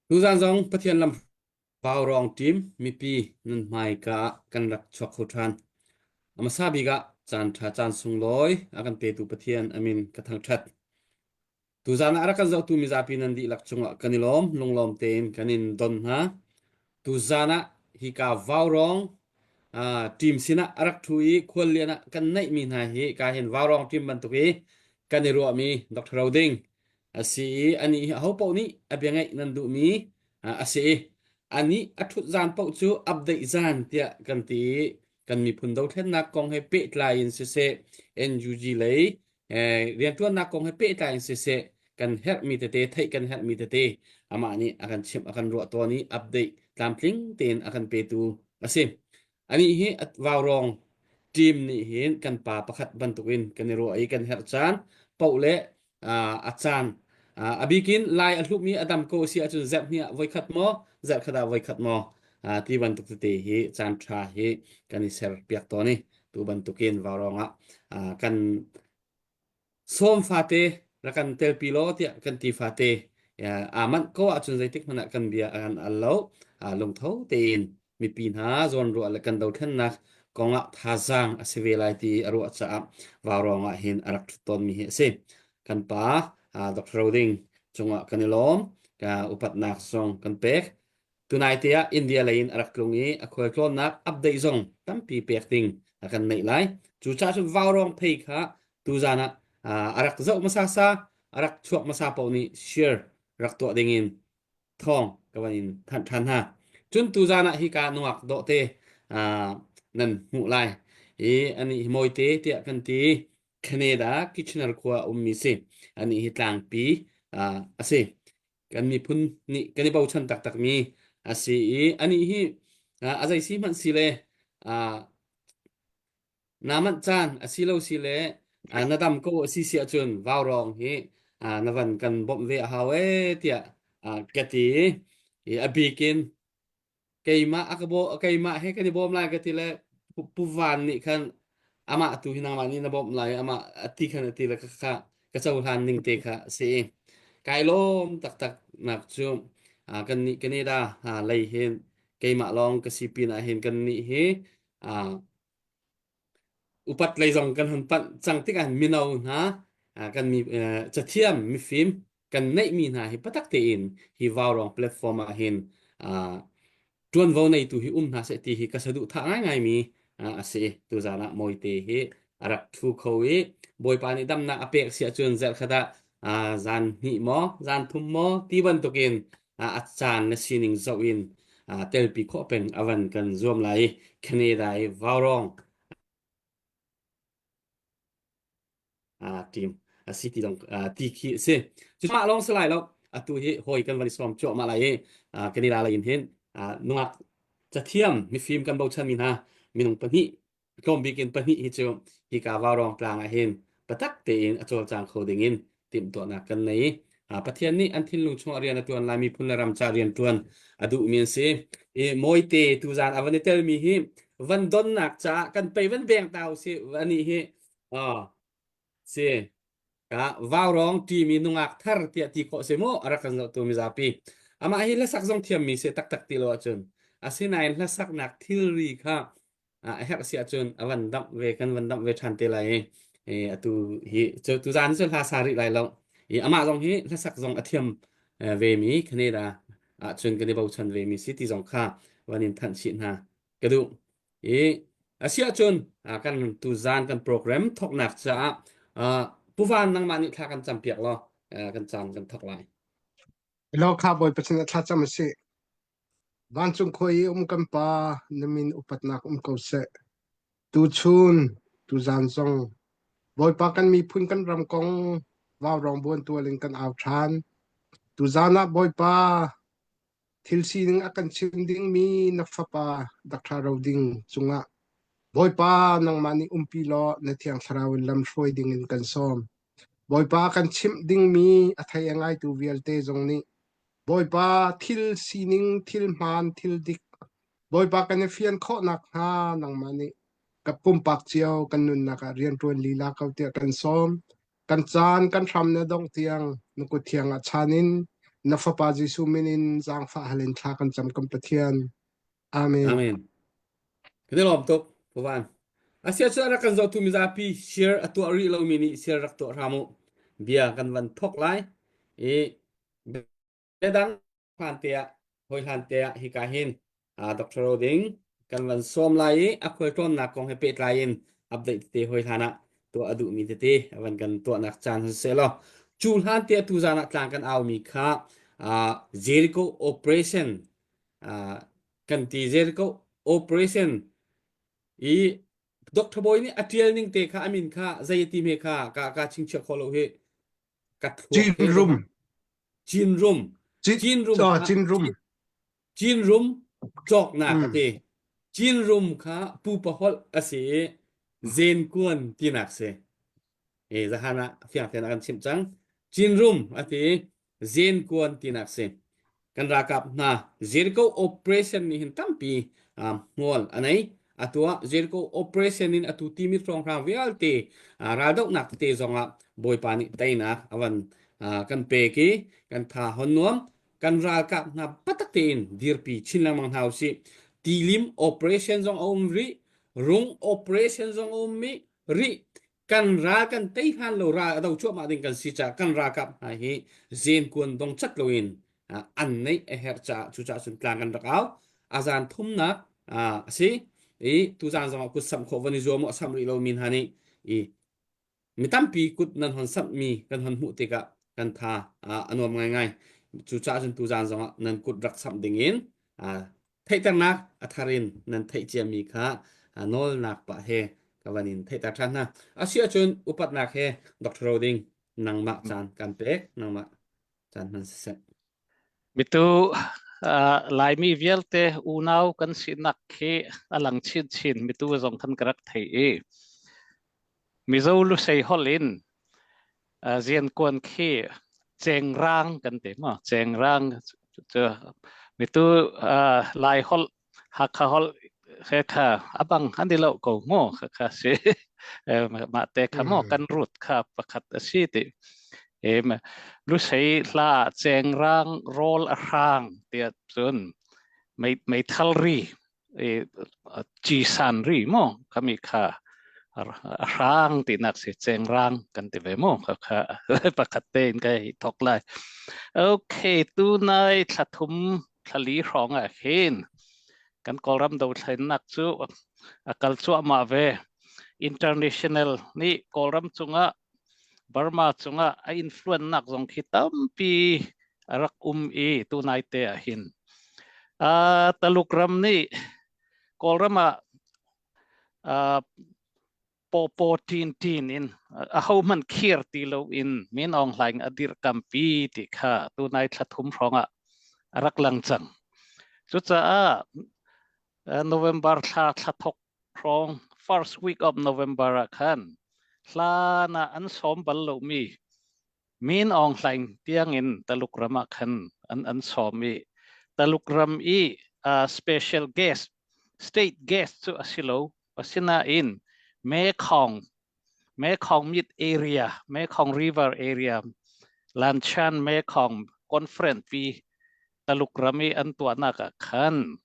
Tuzaan zong Pathian lam Vaurawng team mipi nan hmaika ah kan rak chuak kho ṭhan. A hmasa bik ah caan ṭha caan sunglawi a kan petu Pathian a min ka thangṭhat. Tuzaan ah a rak kan zohtu mizapi nan dihlak cungah kan i lawm, lunglawm tein kan in don hna. Tuzaan ah hika Vaurawng team sinah a rak ṭhu i khuallian ah kan neihmi hna hi ka hin Vaurawng team bantuk i kan i ruahmi Dr. Roding a si i anih hi ahopaoh nih a bia ngaih nan duhmi a si i anih a ṭhut zan paoh cu update zan tiah kan ti i kan miphun dothlennak kong he pehtlai in siseh NUG lei rianṭuannak kong he pehtlai in siseh kan herhmi tete theih kan herhmi tete amah nih a kan chimh a kan ruah tawn i update tlamtling tein a kan petu a si. Anih hi vaurawng team nih hin kan pa pakhat bantukin kan i ruah i kan herh caan paoh le a caan a bikin lai a hlumi a dam ko si ahcun zerh hnih ah voikhat maw zerh khat ah voikhat maw ti bantuk tete hi caan ṭha hi kan i ser piak tawn i tu bantukin vaurawng ah kan Sawm fate rak kan telpi law tiah kan ti fate aa manh ko ahcun zeitik hmanh ah kan bia a kan al lo. Lungtho tein mipi hna zawnruah le kan dothlennak kongah thazaang a si ve lai ti a ruah caah vaurawng ah hin a rak ṭhut tawnmi hi a si. Kan pa Dr. Roding cungah kan i lawm. Upatnak zong kan pek. Tunai te ah India lei in a rak tlung i a khualtlawnnak update zong tampi pek ding a kan neih lai. Cucaah cun vaurawng phei kha tuzan ah a rak zoh hmasa sa, a rak chuak hmasa paoh nih share rak tuah ding in thawng ka van in thanh ṭhan hna. Cun tuzan ah hika nungak dawh te nan hmuh lai. I anih hi mawite tiah kan ti. Canada Kitchener khua a ummi si. Anih hi tlangpi a si. Kan miphun nih kan i bochan taktakmi a si i anih hi a zei si hmanh si le naa manh caan a si lo si le na dam ko a si si ahcun vaurawng hi na van kan bawmh ve a hau ee tiah ka ti i a bik in keimah a ka baw keimah he kan i bawm lai ka ti le Pu Van nih khan amah tu hi nangmah nih na bawmh lai amah a ti khan a ti le ka kha ka cohlan ning te kha a si kai lawm taktak nak cu kan nih Canada lei hin keimah lawng ka si pin ah hin kan nih hi upat lei zong kan hun panh cang tikah mino hna kan mi cathiam mifim kan neihmi hna hi patak tein hi vaurawng platform ah hin ṭuanvo neitu hi um hna seh ti hi ka saduhthah ngaingaimi a si. Tuzaan ah Mawite hi a rak ṭhu kho i Bawipa nih damnak a pek si ahcun zarhkhat ah zan hnih maw zan thum maw ti bantukin a caan le sining zoh in telpi khawh peng a van kan zuam lai i Canada i vaurawng team a si ti lawng ti khi a si. Cu mah lawng si lai lo atu hi hawi kan van i sawm cuahmah lai i Canada lei in hin nungak cathiam mifim kan bochanmi hna minung pahnih tlawm bik in pahnih hi cu hika vaurawng tlang ah hin patak tein a cawlcang kho ding in timhtuahnak kan nei. Pathian nih an thinlung chungah rian a tuan lai miphun le ram ca rian tuan a duhmi an si. I mawite tuzaan a van i telmi hi van donnak caah kan pei van veng ta usih ani hi si ka vaurawng timi nungak thar tiah ti khawh si mu a rak kan zohtu mizapi amah hi hlasak zong thiammi si taktak ti lo ahcun asinain hlasaknak thilri kha a herh si ahcun a van damh ve kan van damh ve ṭhan te lai i atu hi cu tuzaan cu hla sa rih lai lo i amah zong hi hlasak zong a thiam ve mi Canada ahcun kan i bochan ve mi si ti zong kha van in thanh chih hna ka duh i a si ahcun kan tuzaan kan program thawknak caah Pu Van nangmah nih thla kan campiak law kan caan kan thawk lai. Hello kha Bawipa sin ah thlacam a si. Vancung khua i um kan Pa, na min upatnak um ko seh. Tuchun, tuzaan zong, Bawipa kan miphun kan ram kong vaurawng buantual in kan au ṭhan. Tuzaan ah Bawipa, thil sining a kan chim dingmi na fapa Dr. Roding cungah Bawipa nangmah nih umpi law na Thiang Thlarau in lamhruai dingin kan sawm. Bawipa kan chimh dingmi a thei a ngaitu vialte zong nih Bawipa thil sining, thil hmaan, thil dik Bawipa kan i fian khawh nakhnga nangmah nih ka pumpak cio kan nunnak ah rianṭuan lila ko tiah kan sawm. Kan caan kan hram na dongh tiang na kut thiang ah chan in. Na Fapa Jesuh min in zaangfah hal in thla kan cam kan Pathian. Amen. Amen. Kan i lawm tuk, Pawan. Asia cu rak kan zohtu mizapi share a tuah rih lomi nih share rak tuah hram u. Bia kan van thok lai. I biadang hlan te ah hoi hlan te ah hika hin Dr. Roding kan van sawm lai i a khualtlawnnak kong he pehtlai in update te hoi hlan ah tuah a duhmi tete a van kan tuahnak caan si law cu hlan te tu zan ah tlang kan aumi kha Jericho operation kan ti Jericho operation i Dr. Boy nih a tial ning te kha amin kha zei ti me kha ka ka chingchiah khawh lo hi ka thluak Chin he Rum. Chin Rum Chin, Chin Rum oh, kha Chin Rum. Chin Rum cawknak a Mm. ti Chin Rum kha pupa holh a si i Zenkuan tinak si e zahan ah fiang tein a kan chimh cang Chin Rum a ti Zenkuan tinak si. Kan ralkap hna Jericho operation nih hin tampi hmual a nei. Atu ah Jericho operation in atu timi hrawnghrang vialte raldohnak tete zongah Bawipa nih teinak a van kan pek i kan tha hon nuam. Kan ralkap hna patak tein dirpi chin lengmang hna usih. Tilim operation zong a um rih, rung operation zong a um i rih kan ral kan tei hlan lo ral a do cuahmah ding kan si caah kan ralkap hna hi zenkuan dong cat loin an neih a herh caah cucaah cun tlang kan rak au a zan thumnak a si i tuzan zongah kut samh khawh van i zuam u a samh rih lomi hna nih i mi tampi kut nan hon samhmi kan hon hmuh tikah kan tha a nuam ngaingai cucaah cun tuzan zongah nan kut rak samh ding in Theihternak a thar in nan theih ciami kha nawlnak pah he ka van in theihter ṭhan hna. Asi ahcun upatnak he Dr. Roding nangmah caan kan pek, nangmah caan hman siseh. Mitu uh, Laimi vialte unau kan sinak khi a lang chinchin mitu zong khan ka rak thei i Mizo lusei holh in Ziankuan khi cengrang kan ti maw? Cengrang cu mitu Lai holh, Hakha holh he kha a bang an i lo ko mu kha si. Mah te kha maw kan root kha pakhat a si ti. Lusei hla cengrang rawl a hrang tiah cun meithal ri cisan ri mu khami kha a hrang tinak si chengrang kan ti ve mu kha kha pakhat te in ka hi thok lai okay tu nai thlathum thlali hrawng ah hin kan kawlram dothlennak cu a kal cuahmah ve international nih kawlram cungah Burma cungah a influence nak zong khi tampi a rak um i tunai te ah hin uh, Taluk ram nih Kawlram ah uh, pawpaw tin tin in a ho hmanh khir ti lo in Min Aung Hlaing a dirkampi ti kha tunai thla thum hrawng ah a rak lang cang. Cucaah November thla thla thok hrawng first week of November ah khan hlan ah an sawm bal lomi Min Aung Hlaing tiangin Taluk ram ah khan an an sawm i Taluk ram i uh, special guest state guest cu a si lo asinain Mekong Mekong Mid area Mekong River area Lanchan Mekong Conference pi Taluk ram i an tuahnak ah khan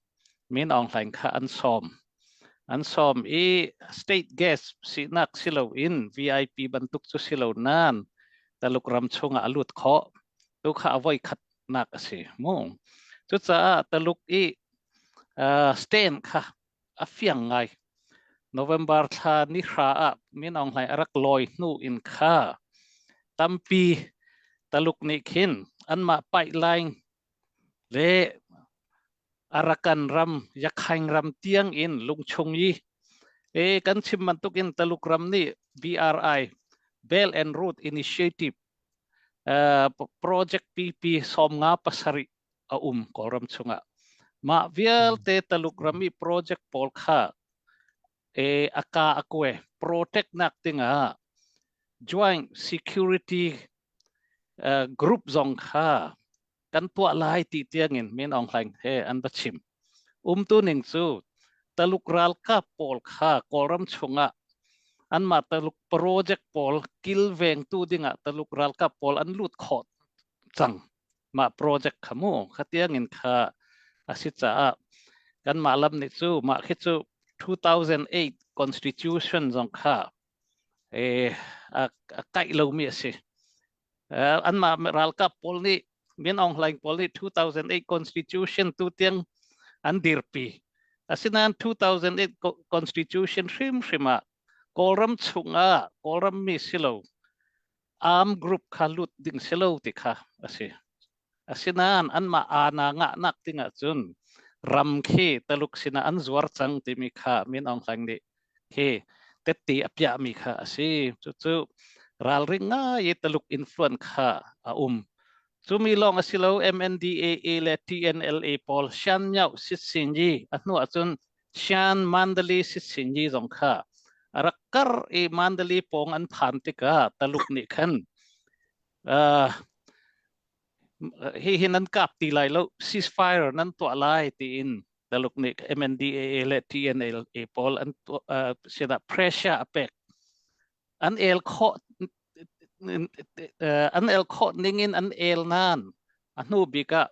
Min Aung Hlaing kha an sawm. An sawm i state guest sinak si loin VIP bantuk cu si lo nain Taluk ram chungah a lut khawh. Tu kha a voi khatnak a si mu. Cucaah Taluk i uh, stand kha a fiang ngai. November thla ni hra ah Min Aung Hlaing a rak lawi hnu in kha tampi Taluk nih khin anmah pipeline le Arakan ram, Yakhaing ram tiang in lungchung i e kan chim bantuk in Taluk ram nih BRI Belt and Road Initiative uh, project PP 57 a um Kawlram chungah. Mah vialte Taluk ram i project pawl kha e aka akwe protect nak dingah joint security uh, group zong kha kan tuah lai ti tiangin Min Aung Hlaing he an va chim. Umtu ning cu Taluk ralkap pawl kha Kawlram chungah anmah Taluk project pawl kilvengtu dingah Taluk ralkap pawl an lut khawh cang. Mah project kha mu kha tiang in kha a si caah kanmah lam nih cu mah khi cu 2008 constitution zong kha a kaih lomi a si. Anmah ralkap pawl nih Min Aung Hlaing pawl nih 2008 constitution tu tiang an dirpi. Asinain 2008 constitution hrimhrim ah Kawlram chungah Kawlram mi silo arm group kha lut ding silo ti kha a si. Asinain anmah aana ngahnak ding ahcun ram khi Taluk sinah an zuar cang timi kha Min Aung Hlaing nih khi tette a piahmi kha a si. Cucu ralring ngai i Taluk influence kha a um. Cumi lawng a si lo MNDAA le TNLA pawl Shan Myo Sitsinyi a hnu ahcun Shan Mandalay Sitsinyi zong kha a rak kar i Mandalay pawng an phan tikah Taluk nih khan uh, hi hi nan kap ti lai lo ceasefire nan tuah lai tiin Taluk nih MNDAA le TNLA pawl an uh, sinah pressure a pek an el khawh an el khawh ning in an el nan a hnu bik ah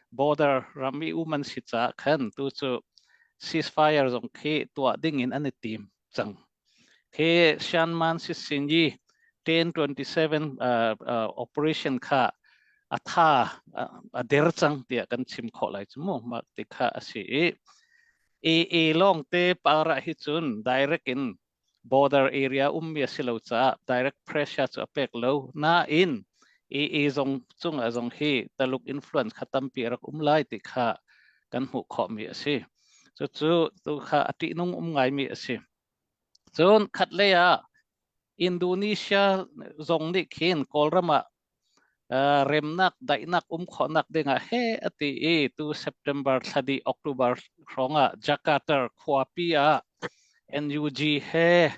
border ram i um an si caah khan tu cu ceasefire zong khi tuah ding in an i tim cang Hi Shanman Sisinyi 1027 uh, uh, operation kha a tha a der cang tiah kan chim khawh lai cu mu mah ti kha a si i AA lawng te para hi cun direct in border area ummi a si lo caah direct pressure cu a pek lo nain AA zong cungah zong hi Taluk influence kha tampi a rak um lai ti kha kan hmuh khawhmi a si. Cucu tu kha a ṭihnung um ngaimi a si. Cun khatlei ah Indonesia zong nih khin Kawlram ah remnak daihnak um khawhnak dingah he a ti i tu September thla dih October hrawng ah Jakarta khuapi ah NUG he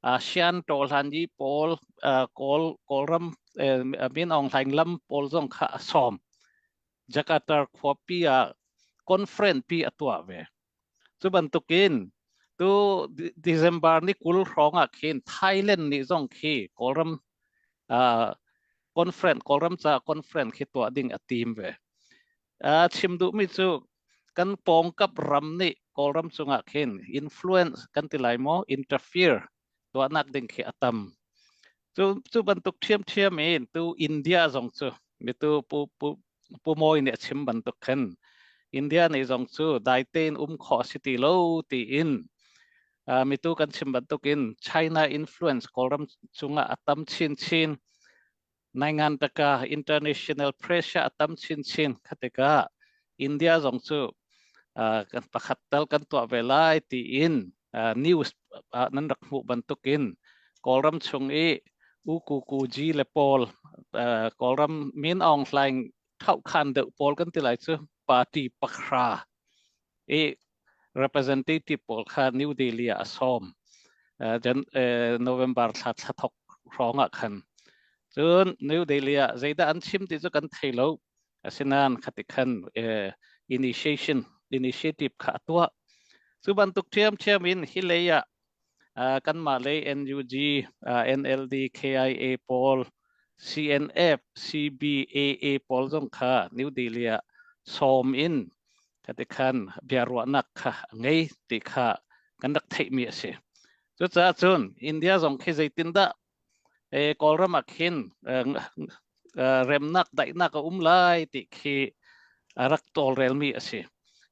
ASEAN tawhlan i pawl Kawl Kawlram Min Aung Hlaing lam pawl zong kha a sawm. Jakarta khuapi ah conference pi a tuah ve. Cu bantukin tu December ni 20 hrawng ah khin Thailand nih zong khi Kawlram uh, conference Kawlram ca conference khi tuah ding a tim ve. Uh, chim duhmi cu kan pawngkap ram nih Kawlram cungah khin influence kan ti lai maw interfere tuahnak ding khi a tam. Cu, cu bantuk ṭhiamṭhiam in tu India zong cu mitu pu, pu, pu Mawi nih a chim bantuk khan India nih zong cu dai tein um khawh a si ti lo tiin uh, mitu kan chim bantukin China influence Kawlram cungah a tam chinchin Naingan taka international pressure a tam chinchin kha tikah India zong cu kan pakhat tal kan tuah ve lai tiin news nan rak hmuh bantukin Kawlram chung i U Ku Ku Ji le pawl Kawlram Min Aung Hlaing khan deuh pawl kan ti lai cu party pakhra i representative pawl kha New Delhi ah a sawm. November thla thla thok hrawng ah khan. Cun New Delhi ah zeidah an chim ti cu kan thei lo. Asinain khati khan initiation initiative kha a tuah. Cu bantuk ṭhiamṭhiam in hi lei ah kanmah lei NUG, NLD, KIA pawl, CNF, CBAA pawl zong kha New Delhi ah sawm in khati khan biaruahnak kha a ngei ti kha kan rak theihmi a si. Cucaah cun India zong khi zeitindah Kawlram ah khin remnak daihnak a um lai ti khi a rak tawlrelmi a si.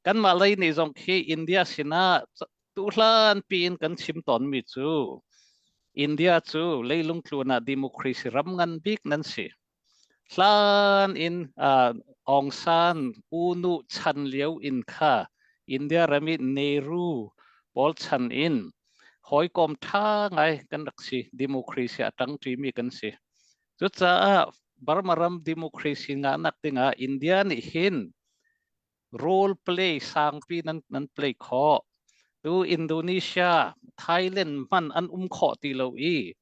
Kanmah lei nih zong khi India sinah tuhlan piin kan chim tawnmi cu India cu leilung tlun ah democracy ram ngan bik nan si. Hlan in uh, Aung San U Nu chan lio in kha India ram i Nehru pawl chan in hawikom ṭha ngai kan rak si democracy a ṭangṭimi kan si. Cucaah Burma ram democracy ngahnak dingah India nih hin role play sangpi nan nan play khawh. Tu Indonesia, Thailand hman an um khawh ti lo i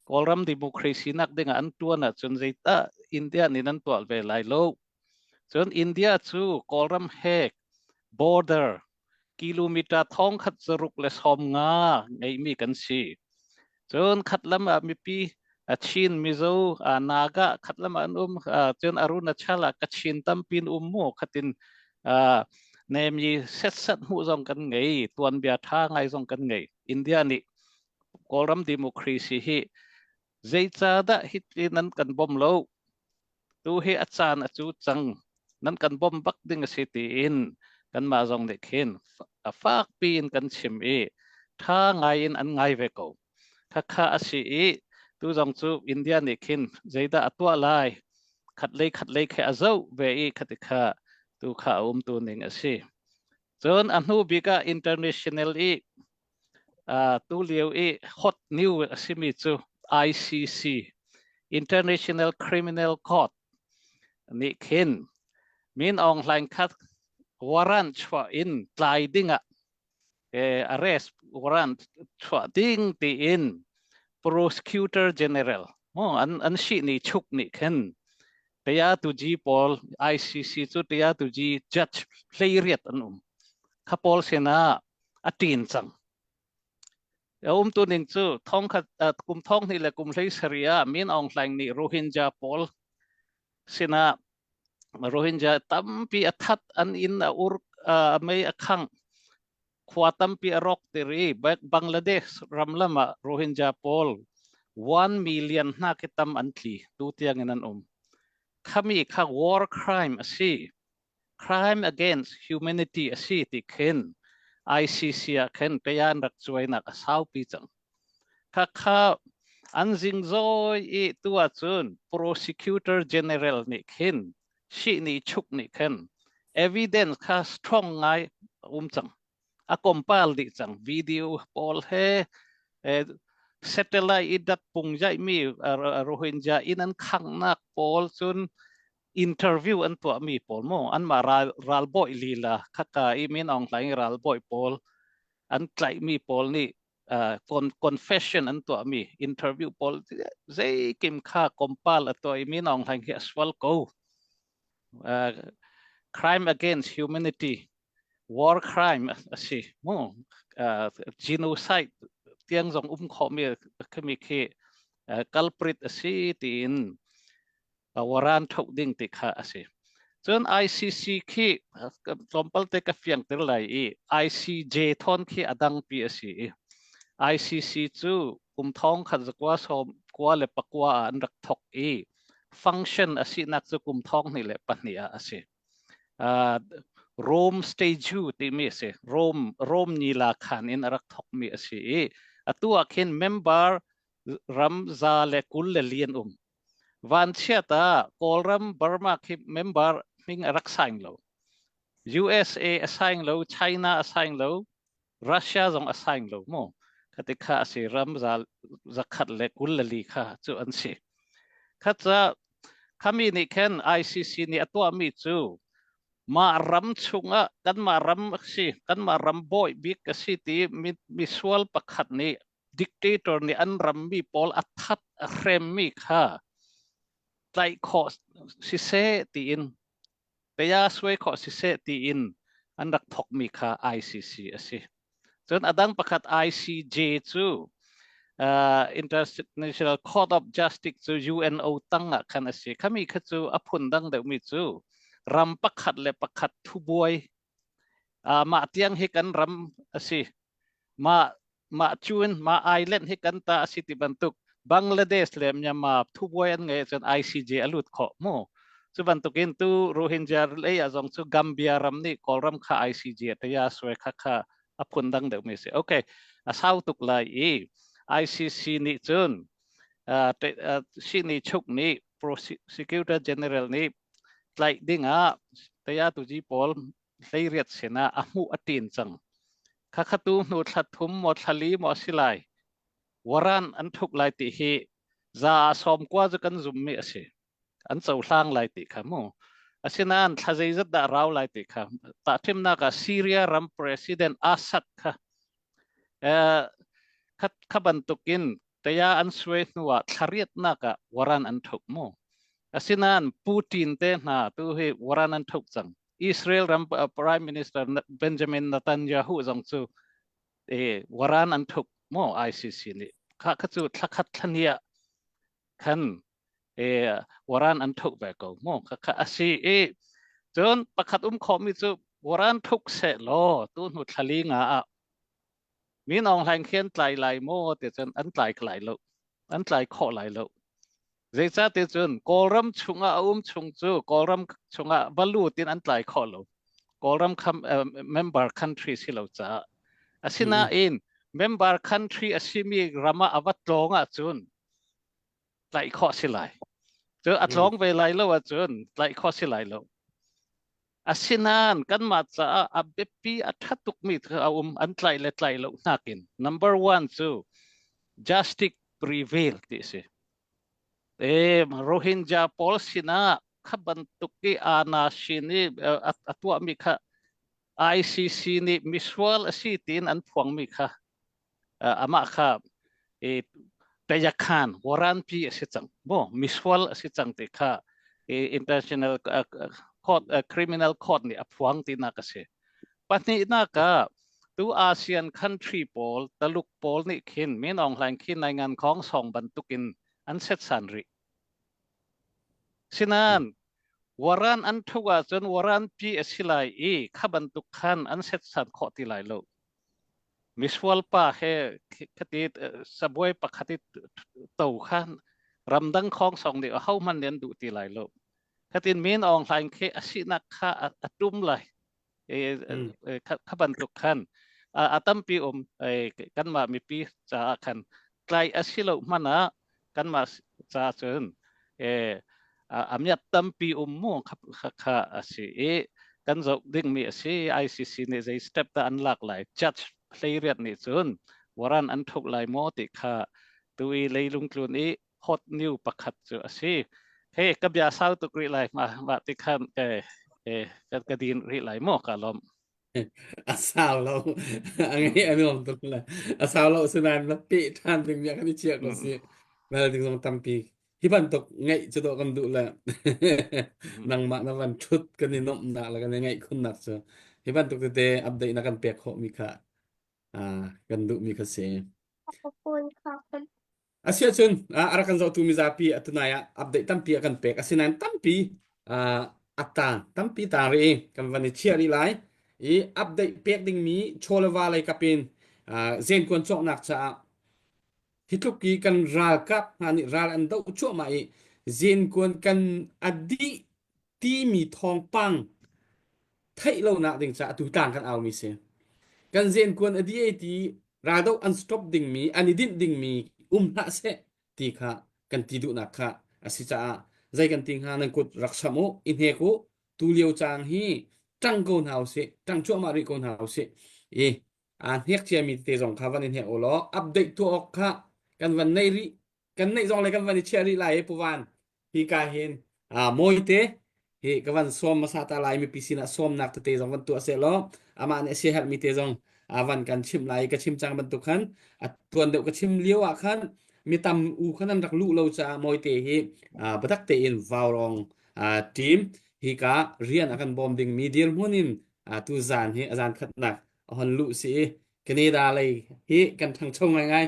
Kawlram democracy nak dingah an tuan ahcun zeitah India nih nan tuah ve lai lo. Cun India cu Kawlram he border kilometer 1650 ngeimi kan si. Cun khat lam ah mipi Chin, Mizo, Naga khat lam an um cun Arunachal ah Kachin tampi in um mu khatin nemi set set hmuh zong kan ngei tuanbia tha ngai zong kan ngei. India nih Kawlram democracy hi Zeicahdah hiti nan kan bawmh lo? Tu hi a caan a cu cang. Nan kan bawmh bak ding a si tiin kanmah zong nih khin a fakpi in kan chim i ṭha ngai in an ngai ve ko. Khakha a si i tu zong cu India nih khin zeidah a tuah lai? Khatlei khatlei khi a zoh ve i khati kha tu kha a umtu ning a si. Cun a hnu bik ah international i Tulio i hot new a simi cu ICC, International Criminal Court nih khin Min Aung Hlaing kha warrant chuah in tlai dingah arrest warrant chuah ding tiin prosecutor general an an sihni chuk nih khin Tayatuji pawl ICC cu Tayatuji judge hleiriat an um. Kha pawl sinah a ṭin cang. A umtu ning cu thongkhat kum thong hnih le kum hlei sarih ah Min Aung Hlaing nih Rohingya pawl sinah Rohingya tampi a that an inn a ur a mei a khangh khua tampi a rawk tir i Bangladesh ram lam ah Rohingya pawl 1 million hna khi tam an tli tu tiang in an um. Khami kha war crime a si. Crime against humanity a si ti khin ICC ah khin peyan rak cuainak a saupi cang. Khakha an zingzawi i tu ahcun prosecutor general nih khin sihni chuk nih khin evidence kha strong ngai um cang. A compile dih cang. Video pawl he satellite i dat pung jaihmi Rohingya inn an khanghnak pawl cun interview an tuahmi pawl mu anmah ral ralbawi lila khaka i Min Aung Hlaing ralbawi pawl an tlaihmi pawl nih confession an tuahmi interview pawl zeikim kha compile a tuah i Min Aung Hlaing hi a sual ko. Crime against humanity war crime a si mu genocide tiang zong um khawhmi khimi khi culprit a si tiin waran thoh ding ti kha a si. Cun ICC khi tlawmpal te ka fiangter lai i ICJ thawn khi a dangpi a si i ICC cu kum thong khat zakua sawm kua le pakua ah an rak thok i function a sinak cu kum thong hnih le pahnih ah a si. Rome Statute timi a si. Rome Rome nila khan in a rak thokmi a si i atu ah khin member ram 124 an um. Vanchiat ah Kawlram Burma khi member hming a rak sign lo. USA a sign lo, China a sign lo, Russia zong a sign lo mu. Khati kha a si ram za 124 kha cu an si. Kha ca khami nih khan ICC nih a tuahmi cu mah ram chungah kanmah ram a si kanmah ram bawi bik a si ti mi misual pakhat nih dictator nih an rammi pawl a that a hremmi kha tlaih khawh siseh tiin taya suai khawh siseh tiin an rak thokmi kha ICC a si. Cun a dang pakhat ICJ cu International Court of Justice cu UNO tang ah khan a si. Khami kha cu a phun dang deuhmi cu ram pakhat le pakhat thubuai mah tiang hi kan ram a si. Mah mah cun mah island hi kan ta a si ti bantuk Bangladesh le Myanmar thubuai an ngei cun ICJ a lut khawh mu. Cu bantukin tu Rohingya lei ah zong cu Gambia ram nih Kawlram kha ICJ a taya suai kha kha a phun dang deuh mi si. Okay, a sau tuk lai i ICC nih cun sihni chuk nih prosecutor general nih tlaih ding ah taya tuji pawl 18 sinah a hmuh a ṭin cang. Khakha tu hnu thla thum maw thla li maw a si lai. Waran an thuk lai ti hi za ah 90 cu kan zummi a si. An cohlang lai ti kha mu. Asinain thla zeizat dah rau lai ti kha tahṭhimnak ah Syria ram President Assad kha kha bantukin taya an suai hnu ah thla riatnak ah waran an thuk mu. Asinain Putin te hna tu hi waran an thuk cang. Israel ram Prime Minister Benjamin Netanyahu zong cu waran an thuk mu ICC nih. Kha kha cu thlakhat thlania. khan e waran an thuk ve ko mu kha kha asi i cun pakhat um khomi cu waran thuk se law tu hnu thlali nga ah Min Aung Hlaing khi an tlai lai maw ti cun an tlai lai lo. An tlai khawh lai lo. Zeicahti cun Kawlram chungah a um chung cu Kawlram chungah va lut in an tlai khawh lo. Kawlram kham, uh, member country si lo caah. Asinain member country a simi ram ah a va tlawng ahcun tlaih khawh si lai. Cu a tlawng ve lai lo ahcun tlaih khawh si lai lo. Asinain kanmah caah a biapi a ṭha tukmi cu a um an tlaih le tlaih lo nakin number one cu justice prevail ti a si. E, Rohingya pawl sinah kha bantuk i ana sin i a tuahmi kha ICC nih misual a si tiin an phuangmi kha amah kha e tayakhan waranpi a si cang mo misual a si cang ti kha international court criminal court nih a phuang tinak a si pahnihnak ah tu ASEAN country pawl taluk pawl nih khin Min Aung Hlaing khi nai ngan khong song bantukin an setsan rih sinan waran an thuk ahcun waran pi a si lai i kha bantuk khan an setsan khawh ti lai lo Misual pa he khati sabuai pakhat i to kha ramdang khong song nih aho hmanh nih an duh ti lai lo. Khatin Min Aung Hlaing khi a sinak kha a tum lai. Kha bantuk khan a tampi um kanmah mipi caah khan tlai a si lo hmanh ah kanmah ca cun a miat tampi um mu kha a si i kan zoh dingmi a si ICC nih zei step dah an lak lai judge hleiriat nih cun waran an thuk lai maw ti kha tu i leilung tlun i hot new pakhat cu a si he ka bia sau tuk rih lai ma ma ti khan ke ka din rih lai maw ka lom A sau lo. A ngei a nuam tuk le. A sau lo sinain na peh ṭhan ding mi kan i chiah ko si. Mel ding zong tampi. Hi bantuk ngeih cu dawh kan duh le nangmah na van ṭhut kan i nuamhnak le kan i ngaih khunnak cu hi bantuk tete update na kan pek khawh mi kha ah kan duh mi kha si. Asiahcun a rak kan zohtu mizapi atunai ah update tampi a kan pek. Asinain tampi a tang tampi tang rih i kan van i chiah rih lai. I update pek dingmi chaw le va lei kap in zenkuan cawknak caah hi tluk i kan ralkap hna nih ral an doh cuahmah i zenkuan kan a dih timi thawngpang theih lonak ding caah atu tlang kan aumi si. Kan zenkuan a dih ti raldoh an stop dingmi an i dinh dingmi um hlah seh ti kha kan ti duhnak kha a si caah zei kan ti hnga nan kut rak sam u i hnek u tu lio cang hi ṭang ko hna usih ṭang cuahmah rih ko hna usih i aa hnek ciami te zong kha van i hnek u law update tuah awk kha kan van nei rih kan neih zong le kan van i chiah rih lai i puvan hi ka hin mawite hi ka van sawm hmasa ta lai mipi sinah sawmnak tete zong van tuah seh law amah nih a siaherhmi te zong van kan chimh lai ka chim cang bantuk khan a tuan deuh ka chim lio ah khan mi tam u khan an rak luh lo caah mawite hi biatak tein vaurong team hi ka rian a kan bawm dingmi dirhmun in tu zan hi a zan khatnak a hon luh si i Canada lei hi kan ṭhangcho ngaingai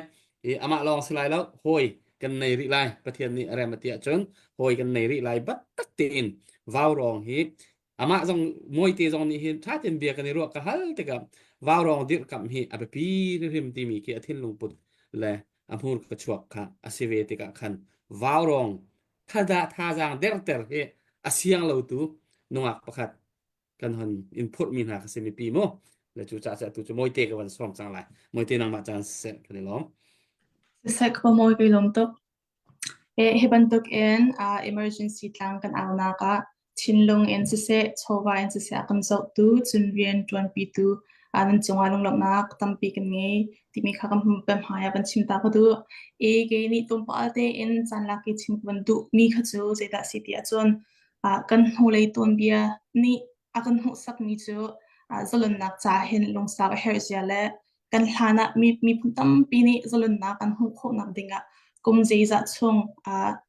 i amah lawng si lai lo hawi kan nei rih lai Pathian nih a rem a ti ahcun hawi kan nei rih lai biatak tein vaurawng hi amah zong mawite zong nih hin ṭha tein bia kan i ruah ka hal tikah vaurawng dirhkamh hi a biapi hrimhrim timi khi a thinlung put le a hmurka chuak kha a si ve tikah khan vaurawng thada thazaang derter hi a siang lotu nungak pakhat kan hon in phurhmi hna kha si mipi mu le cu caah tu cu mawite ka van sawm cang lai mawite nangmah caan siseh kan i lawm Siseh ka mawi kai lawm tuk. E, hi bantuk in uh, emergency tlang kan aunak ah thinlung in siseh chawva in siseh a kan zohtu cun rian ṭuanpitu uh, nan cungah lunglawmhnak tampi kan ngei timi kha kan hmai ah van chim ta ka duh. E, kei nih tlawmpal tein caan lak i chim ka van duh mi kha cu zeidah si ti ahcun Kan hnulei tuanbia nih a kan hmuhsakmi cu zalonnak ca hin lungsau a herh zia le kan hlan ah miphun tampi nih zalonnak an hmuh khawhnak dingah kum zeizah chung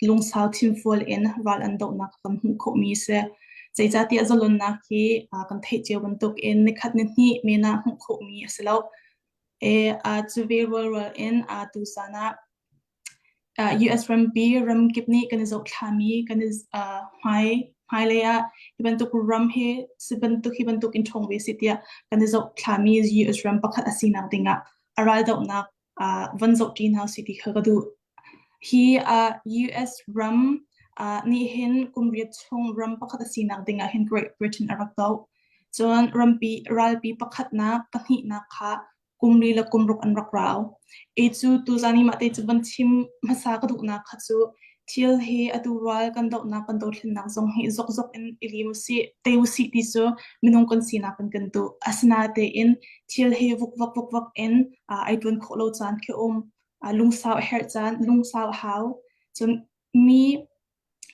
lungsau thinfual in ral an dohnak kan hmuh khawhmi a si. Zeicahtiah zalonnak hi kan theih cio bantukin nikhat nihnih men ah hmuh khawhmi a si lo. Cu ve rualrual in tuzan ah. US rampi ramkip nih kan i zohthlami kan i hmai hmailei ah hi bantuk ram hi si bantuk hi bantuk in ṭhawng ve si tiah kan i zohthlami US ram pakhat a sinak dingah a raldohnak von zohṭi hna usih ti kha ka duh. Hi US ram nih hin kum riat chung ram pakhat a sinak dingah hin Great Britain a rak doh. Cun rampi ralpi pakhatnak pahnihnak kha kum li le kum ruk an rak rau. I cu tuzan i mah te cu van chim hmasa ka duhnak kha cu thil hi atu rual kan dohnak kan dothlennak zong hi zokzok in i lim usih, te usih ti cu minung kan sinak in kan duh. Asinain thil hi vukvak vukvak in ai ṭuan khawh lo caan khi um. Lungsau a herh caan, lungsau a hau. Cun mi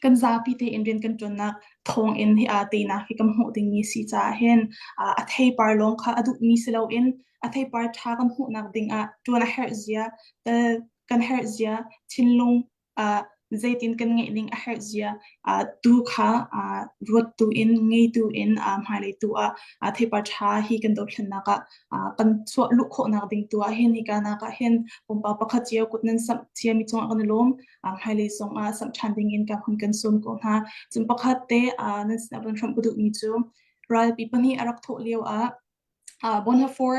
kan zapi tein rian kan ṭuannak thawngin hi aa teinak hi kan hmuh dingmi si caah hin a theipar lawng kha a duhmi si loin a theipar ṭha kan hmuhnak dingah ṭuan a herh zia, tel kan herh zia, thinlung zeitin kan ngeih ning a herh zia tu kha ruattu in ngeitu in hmailei tu ah theipar ṭha hi kan dothlennak ah kan chuah luh khawhnak ding tu ah hin hika nak ah hin pumpak pakhat cio kut nan samh ciami cungah kan i lawm. Hmailei zong ah samh ṭhan ding in ka hun kan sawm ko hna. Cun pakhat te nan sinah van hrawmh ka duhmi cu ralpi pahnih a rak thawh lio ah Bonhoeffer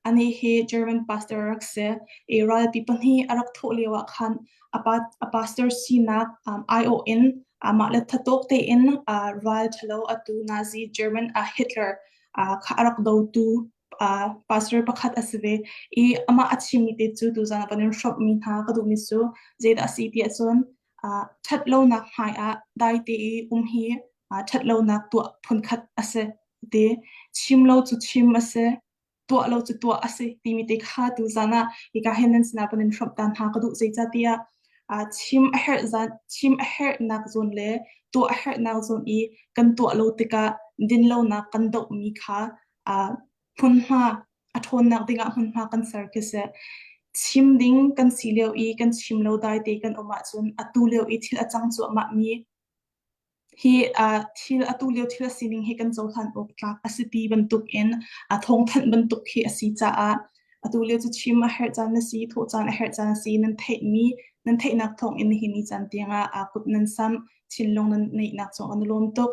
anih hi German pastor a rak si. I ralpi pahnih a rak thawh lio ah khan a, pa, a pastor sinak um, aiawh in amah le thatawk tein uh, ral ṭhalo atu Nazi German uh, Hitler uh, kha a rak dotu uh, pastor pakhat a si ve i amah a chimmi te cu tuzan ah kan in hrawmhmi hna ka duhmi cu zeidah a si ti ahcun uh, ṭhatlonak hmai ah dai te i um hi uh, ṭhatlonak tuah phunkhat a si ti chim lo cu chim a si tuah lo cu tuah a si timi te kha tuzan ah hika hin nan sinah kan in hrawmh ta hna ka duh zeicahtiah uh, chim a herh zan chim a herhnak zawn le tuah a herhnak zawn i kan tuah lo tikah dinlonak kan dohmi kha uh, hmunhma a ṭhawnnak dingah hmunhma kan ser khi si. Chim ding kan si lio i kan chim lo dai te kan um ahcun atu lio i thil a cang cuahmah mi hi uh, thil atu lio thil a sining hi kan cohlan awk tlak a si ti bantuk in a thawngthanh bantuk khi a si caah atu lio cu chim a herh caan na si thawh caan a herh caan a si nan theihmi nan theihnak thawng in nihin ni caan tiangah aa kut nan sam thinlung nan neihnak cung an lawm tuk.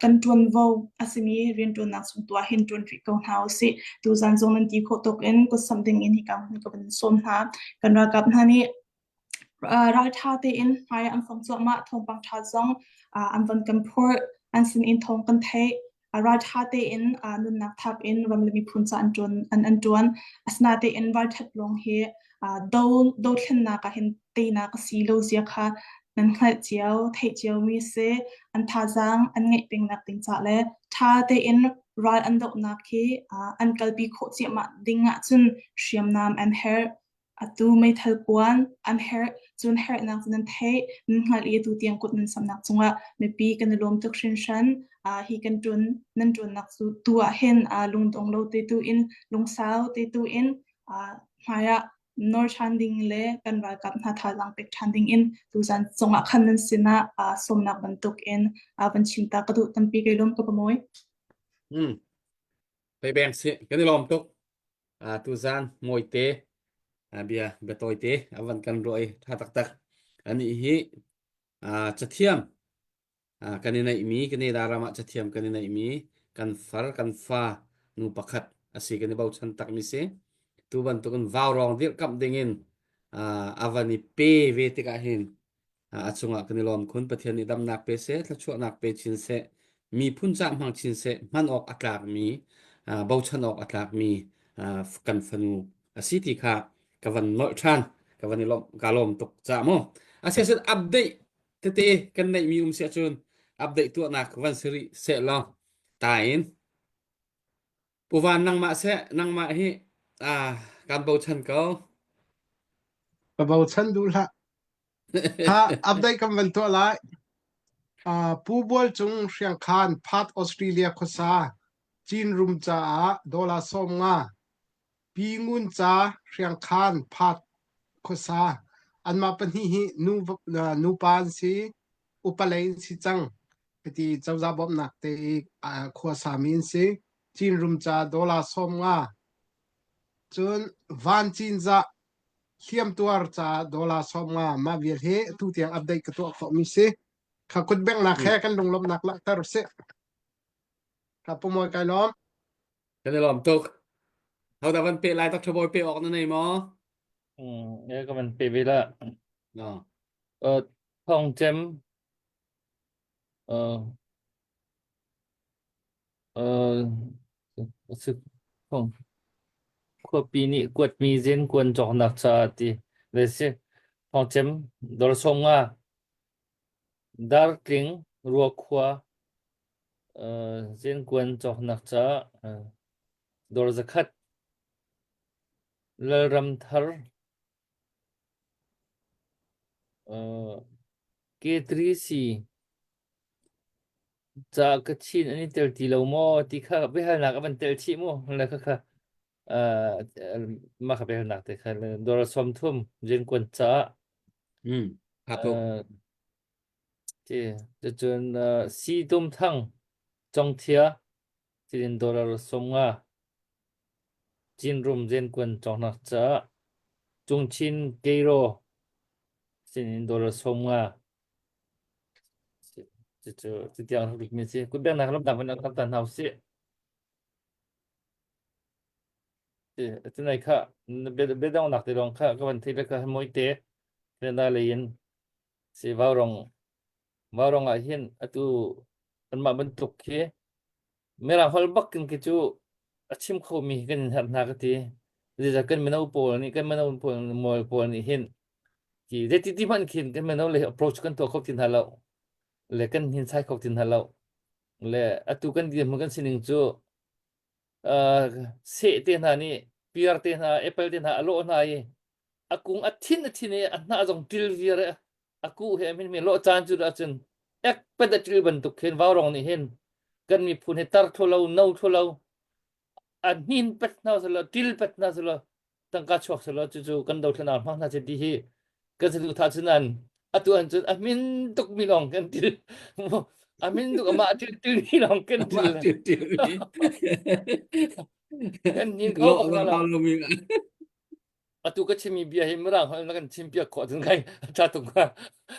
Kan ṭuanvo a simi rianṭuannak chung tu ah hin ṭuan rih ko hna usih. Tuzan zong nan ti khawh tuk in kutsamh ding in hika hmun ka van sawm hna. Kan ralkap hna nih ralṭha tein hmai an fong cuahmah, thawngpang ṭha zong an von kan phurh, an sin in thawng kan theih. Ralṭha tein nunnak thap in ram le miphun ca an ṭuan an an ṭuan. Asinain ralṭhat lawng hi do dothlennak ah hin teinak a si lo zia kha nan hngalh cio, theih ciomi si. An thazaang an ngeih pengnak ding ca le ṭha tein ral an dohnak hi an kalpi khawh ciahmah ding ahcun hriamnam an herh. Atu meithal kuan an herh, cun herhnak cu nan theih, nan hngalh i atu tiang kut nan samnak cungah mipi kan i lawm tuk hringhran. Uh, hi kan ṭun, nan ṭunnak cu tu ah hin uh, lungdong lo te tu in, lungsau te tu in uh, hmai ah nawr ṭhan ding le kan ralkap hna thazaang pek ṭhan ding in tuzan cungah khan nan sinah uh, sawmnak bantuk in uh, van chim ta ka duh tampi kai lawm ka pamoy. Hmm. Pei beng si kan i lawm tuk. Tuzaan mawite bia biatawite a van kan ruah i ṭha taktak. Anih hi cathiam kan i neihmi Canada ram ah cathiam kan i neihmi kan far kan fa nu pakhat a si kan i bochan takmi si. Tu bantukin vaurawng dirhkamh dingin a van i pe ve tikah hin A cungah kan i lawm khun. Pathian nih damnak pe seh, thluachuahnak pe chin seh, miphun cah hmang chin seh, hman awk a tlakmi, bochan awk a tlakmi kan fanu a si ti kha ka van nolh ṭhan. Ka van i lawm, ka lawm tuk ca mu. Asiasin update tete kan neihmi um si ahcun update tuahnak van si rih seh law ta in Pu Van nangmah seh nangmah hi ah kan bochan ko. Ka bochan duh hlah. Ha, update kan van tuah lai. Uh, Pu Bual Cung Hriangkhan Perth Australia khuasa Chin Rum caah dollar 50 Pi Ngun Ca Hriangkhan Perth khuasa anmah pahnih hi nu uh, nupa an si upa lei an si cang hiti cozah bawmhnak te i uh, khuasa mi an si Chin Rum ca dollar 50 cun Van Cinzah. Hliamtuar ca dollar 50 mah vial hi atu tiang update ka tuah khawhmi si. Kha kutbengnak he kan lunglawmhnak langhter usih. Ka pu Mawi kai lawm. Kan i lawm tuk. Hodah van pe lai Dr. Bawi pe awk na nei maw? Mm, e ka van pe ve la. No. Uh, thong cem uh, uh, thong khuapi nih kuatmi zen kuan cawknak caah ti le si thong cem dor som nga dartling ruakhua uh, zen kuan cawknak caah uh, dor zakhat lalram thar uh, K3C Ca Kachin an i tel ti lo maw ti kha biahalnak a van tel chih mu. Le kha kha uh, mah kha biahalnak te kha dollar 30 riankuan caah Mm. Tha tuk. uh, ti cun uh, si tum thang congthia cin dollar 50 Chinrum riankuan cawknak caah Cungchin Keiro sinin dollar 50 Cucu cutiang rak bikmi a si. Kutbengnak lamdang van kan ta hna usih. Tunai kha biadongnak te lawng kha ka van theih le kha moi te Canada lei in si vaurong vaurong ah hin atu anmah bantuk khi Mirang holh bak in khi cu a chim khomi kan in herh hna ka ti. Zeicah kan mino pawl nih kan mino pawl mawl pawl nih hin ti zeiti ti hmanh khin kan mino le approach kan tuah kho ti hna lo le kan hin sai kho ti hna lo le atu kan dirhmun kan sining cu uh, seh te hna nih piar te hna apple te hna a lawh hna i a kung a thin a thin i a hnah zong til viar i a kuh he min mi lawh caan cu ahcun ek pet a til bantuk khin vaurong nih hin kan miphun hi tar thlo lo no thlo lo a hnin pet hna selo til pet hna selo tangka chuak selo cucu kan dothlenak hmang hna ti hi kan saduh tha cunan atu an cun a min tuk mi lawng kan til a min tuk amah til til mi lawng kan til til til mi kan nin kho bak la atu ka chimmi bia hi mirang holh na kan chim piak khawh cun kai tha tuk hnga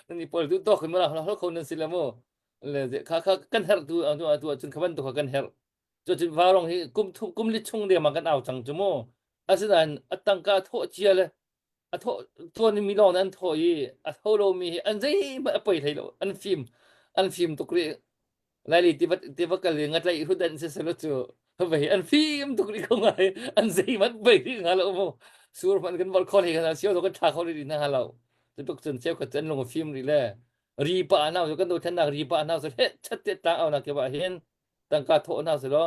nan i pawl duh tawk in mirang holh kho nan si le mu le kha kha kan herh tu atu atu ahcun kha bantuk kha kan herh cu cun varong hi kum thum kum li chung deng ma kan au cang cu mu asinain a tangka thawh cia le a thawh tuan mi lawng an thawh i a tho lo mi hi an zeihmanh a poi hlei lo an fim an fim tuk rih Laili tiva tiva kal i ngatlaih hut an si selo cu vei an fim tuk rih ko ngai an zeihmanh bei rih hnga lo mu sur hmanh kan bol kho hlei hna sio kan tha kho rih hna lo cu tuk cun cheu khat an lung a fim rih le ri pa nau cu kan dothlennak ri pa nau cu he chat te tlang au nak ke ba hin tangka thawh hna si lo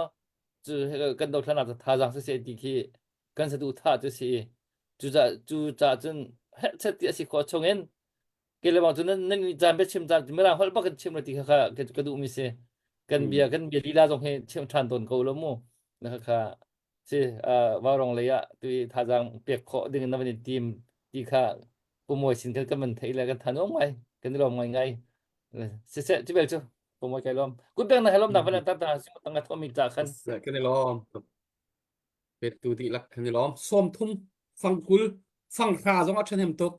cu kan dothlennak cu thazaang si se ti khi kan sadu tha cu si cu ca cu ca cun he chat ti a si khawh chung in ke le bang cu nan nan caan bia chim caan mirang holh bak kan chim ti kha kha ka duh mi si kan bia kan bia lila zong hi chim than tawn ko lo mu na kha kha si vaurong lei ah tu thazaang pek khawh ding in na van i tim ti kha pumoi sin kan kan van thei le kan than om ngai kan i lawm ngai ngai si se chu bel chu pumoi kai lawm kut beng na helom na van ta ta si tanga thomi ta khan kan i lawm Petu dihlak kan i lawm. 30 fangkul fanghra zong a ṭhahnem tuk.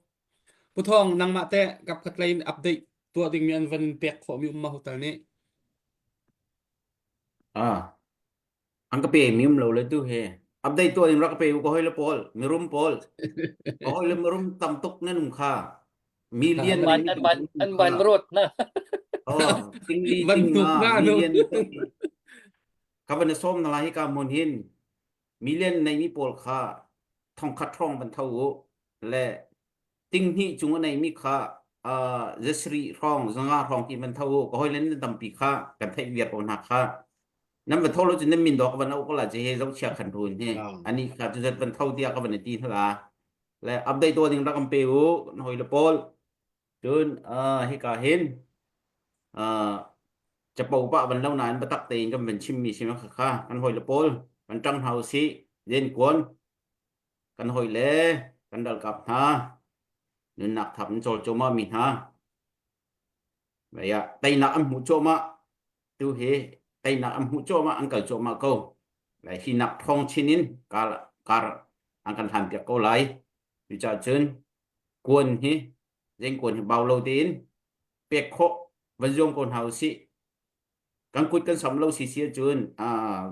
Pu Thawng nangmah teh kapkhat lei in update tuah dingmi an van in pek khawhmi um ma hotel nih? Ah, an ka pe mi um lo le tu he. Update tuah in rak ka pe u ka hoi le pawl, mirum pawl. Ka hoi le mirum tam tuk nan um kha. Million An ban nei mi an ban tam tuk an ban kha. rot na. Oh, tingli Van ting tuk nga na nu. million Ka van i sawm hna lai hika hmun hin million neimi pawl kha thongkhat hrawng van tho u le tinghnih cung a neimi kha uh, zasarih hrawng zanga hrawng ti van tho u ka hawile nan tampi kha kan theih viar ko hna kha nan va tho lo cun nan min dawk van auh ko la ci he zohchia khan run hi ani kha cu zat van tho tiah ka van i ti hna la le update tuah ding rak kan pe u kan hawile pawl Cun uh, hika hin uh, capo pah van lo nain biatak tein kan van chimmi si ma kha kan hawile pawl kan ṭang hna usih len kuan kan hawile kan ralkap hna nunnak thap in cawl cuahmah mi hna ya teinak an hmuh cuahmah tu hi teinak an hmuh cuahmah an kal cuahmah ko lai hi nak thong chin in kar kar an kan hlan piak ko lai. Cucaah cun kuan hi zengkuan hi bau lo tein pek khawh van zuam ko hna usih. Kan kut kan sam lo si si ahcun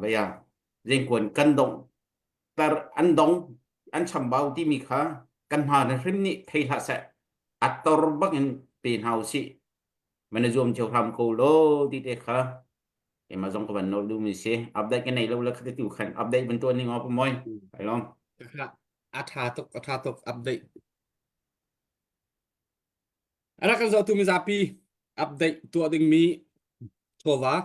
vaya zengkuan kan dong tar an dong an chambau timi kha kan hna na hrim nih thei hlah seh a tor bak in pe hna usih. Mana zuam cio hram ko lo ti te kha keimah zong ka van nawl duhmi si. Update ka nei lo le khati tu khan update van tuah ning aw moi. Ai lom. A tha tuk a tha tuk update A rak kan zohtu mizapi update tuah dingmi chawva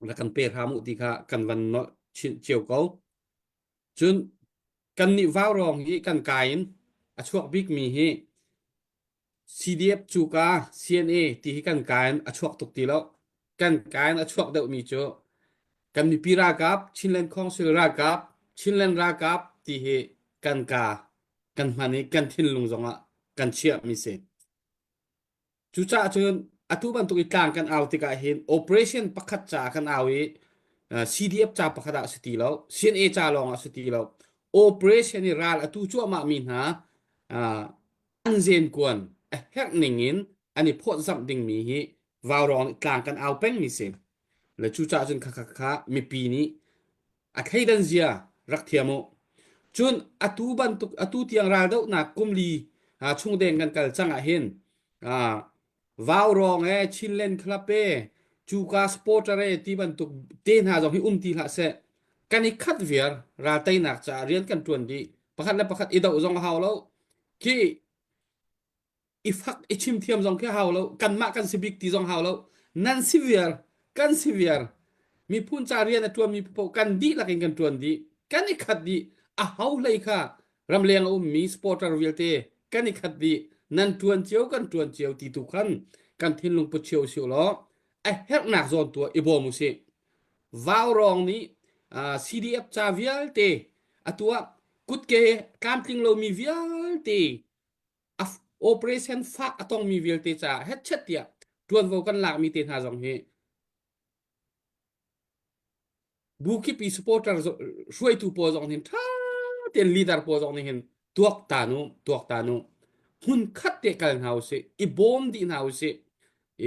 rak kan pe hram u ti kha kan van nolh chin cio ko. Cun kan nih vaurawng hi kan kai in a chuak bikmi hi CDF cuka CNA ti hi kan kai in a chuak tuk ti lo. Kan kai in a chuak deuhmi cu kan mipi ralkap, Chinland Council ralkap, Chinland ralkap ti hi kan ka kan hman i kan thinlung zongah kan chiahmi si. Cucaah cun atu bantuk i tlang kan au tikah hin operation pakhat ca kan au i CDF ca pakhat ah si ti lo, CNA ca lawng ah si ti lo. Operation i ral atu cuahmah mi hna an zenkuan a herh ning in an i phawtzamh dingmi hi vaurawng nih tlang kan au pengmi si. Le cucaah cun kha kha kha mipi nih a thleidan zia rak thiam u. Cun atu bantuk atu tiang raldohnak kumli chung deng kan kal cang ah hin vaurawng e Chinland Club e cuka supporter e ti bantuk te hna zong hi um ti hlah seh. Kan i khat viar ral teinak caah rian kan ṭuan dih. Pakhat le pakhat i doh zong a hau lo. Khi i fak i chim thiam zong khi hau lo kanmah kan si bik ti zong hau lo nan si viar kan si viar miphun ca rian a ṭuanmi paoh kan dihlak in kan ṭuan dih kan i khat dih a ho hlei kha ramleng a ummi supporter vialte kan i khat dih nan ṭuan cio kan ṭuan cio ti tu khan kan thinlung put cio usih law a herhnak zawn tu ah i bawm usih Vaurawng nih CDF ca vialte atu ah kutke tlamtling lomi vialte operation fak a tongmi vialte caah hetchet tiah ṭuanvo kan lakmi te hna zong hi bu kip i supporter hruaitu pawl zong nih ṭha tein leader pawl zong nih hin tuak ta nu tuak ta nu hmun khat te kal hna usih i bawm dih hna usih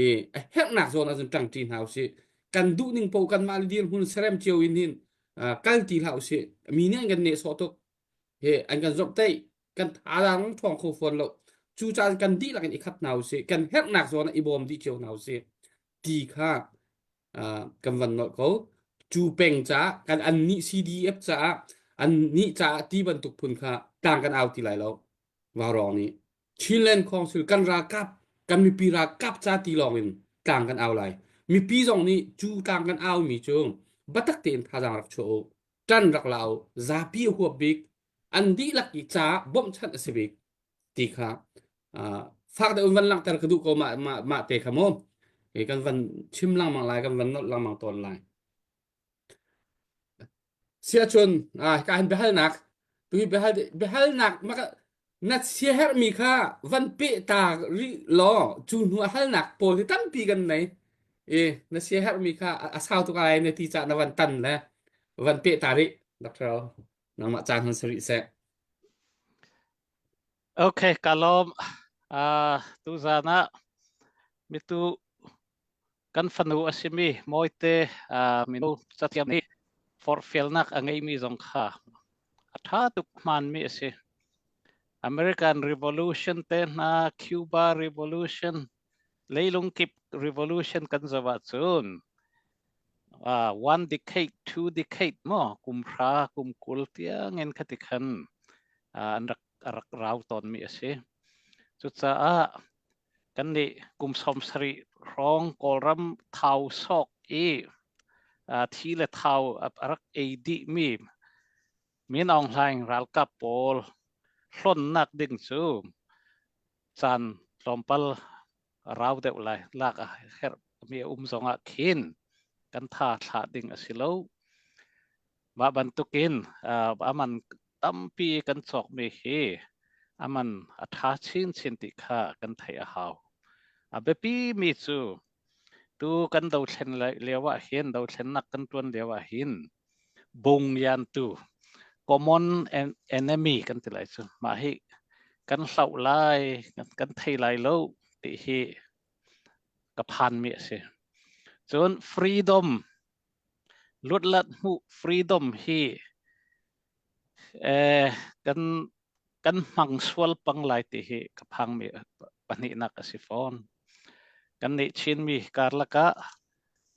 i a herhnak zawn ahcun ṭangṭi hna usih kan duh ning paoh kanmah le dirhmun serem cio in hin kal ti hlah usih mi nih an kan nehsawh tuk he an kan zomhtaih kan thazaang ṭhawng kho fawn lo cu caan kan dihlak in i khat hna usih kan herhnak zawn ah i bawm dih cio hna usih ti kha kan van nolh ko cu peng caah kan an nih CDF caah an nih caah ti bantuk phun kha tlang kan au ti lai lo Vaurawng nih Chinland Council kan ralkap kan mipi ralkap ca ti lawng in tlang kan au lai mipi zong nih cu tlang kan au mi cu batak tein thazaang rak chuah u ṭan rak la u zapi a huap bik an dihlak i caah bawmhchanh a si bik ti kha fak deuh in van langhter ka duh ko mah mah mah te kha mu kan van chim lengmang lai kan van nolh lengmang tawn lai siahcun ka hin biahalnak tu hi biahal biahalnak maka na siaherhmi kha van peh ta rih law cu hnu a halnak pawl hi tampi kan nei i na siaherhmi kha a sau tuk ai na ti cah na van tan le van peh ta rih Dr. nangmah caan han si rih seh Okay, ka lawm. Uh, tuzan ah mitu kan fanu a simi Mawite uh, minu cathiam nih forhfialnak a ngeimi zong kha a ṭha tuk hmaanmi a si. American Revolution te hna, Cuba Revolution, leilung kip revolution kan zoh ahcun uh, one decade, two decade mo kum hra, kum 20 tiangin khati khan uh, an rak a rak rau tawnmi a si. Cucaah kannih kum 70 hrawng Kawlram thau sawk i uh, thi le thau a rak ei dihmi Min Aung Hlaing ralkap pawl hlonnak ding cu caan tlawmpal rau deuh lai lak a herh mi a um zongah khin kan tha thlah ding a si lo. Mah bantukin uh, aman tampi kan cawkmi hi aman a ṭha chinchin ti kha kan theih a hau. A biapi mi cu tu kan dothlen lio ah hin dothlennak kan ṭuan lio ah hin bung yantu. Common enemy kan ti lai cu. Mah hi kan hloh lai, kan thei lai lo ti hi ka phanmi a si. Cun freedom luatlat hmuh freedom hi eh, kan kan hmang sual pang lai ti hi ka phangmi pahnihnak a si fawn. Kan nih Chinmi karlak ah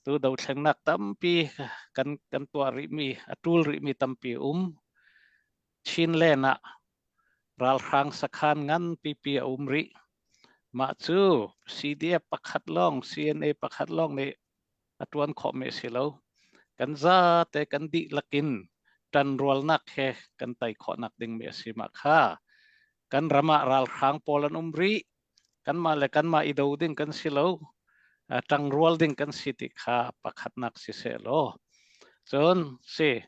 tu dothlennak tampi kan kan tuah rihmi a tul rihmi tampi um. Chinland ah ralhrang sakhan ngan pipi a um rih. Mah cu CDF pakhat lawng, CNA pakhat lawng nih a ṭuan khawhmi a si lo. Kan zate kan dihlak in ṭanrualnak he kan tei khawhnak dingmi a si mah kha. Kan ram ah ralhrang pawl an um rih. Kanmah le kanmah i do ding kan si lo. Ṭangrual ding kan si ti kha pakhatnak si seh law. Cun si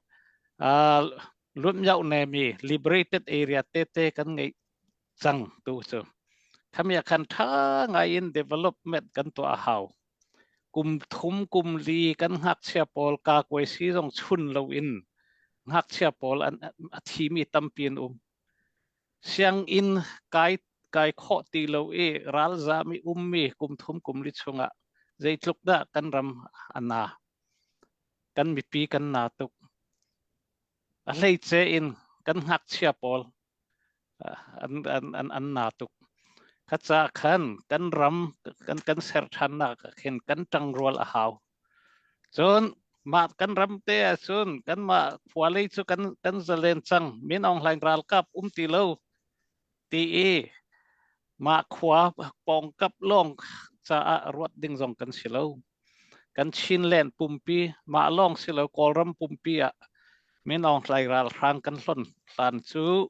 luatmioh nemi liberated area tete kan ngeih cang tu cu. Khami ah khan ṭha ngai in development kan tuah a hau. Kum thum kum li kan ngakchia pawl kakuaisi zong chun loin ngakchia pawl an a thimi tampi an um. Sianginn kai kai khawh ti lo i ralzam i ummi kum thum kum li chungah zeitluk dah kan ram a na. Kan mipi kan na tuk. A hleice in kan ngakchia pawl an, an, an, an na tuk. Kha ca khan kan ram kan kan ser ṭhannak ah khin kan ṭangrual a hau. Cun mah kan ram te ahcun kanmah khua lei cu kan kan zalen cang. Min Aung Hlaing ralkap um ti lo ti i mah khua pawngkap lawng caah ruat ding zong kan si lo. Kan Chinland pumpi mah lawng si lo Kawlram pumpi ah Min Aung Hlaing ralhrang kan hlon hlan cu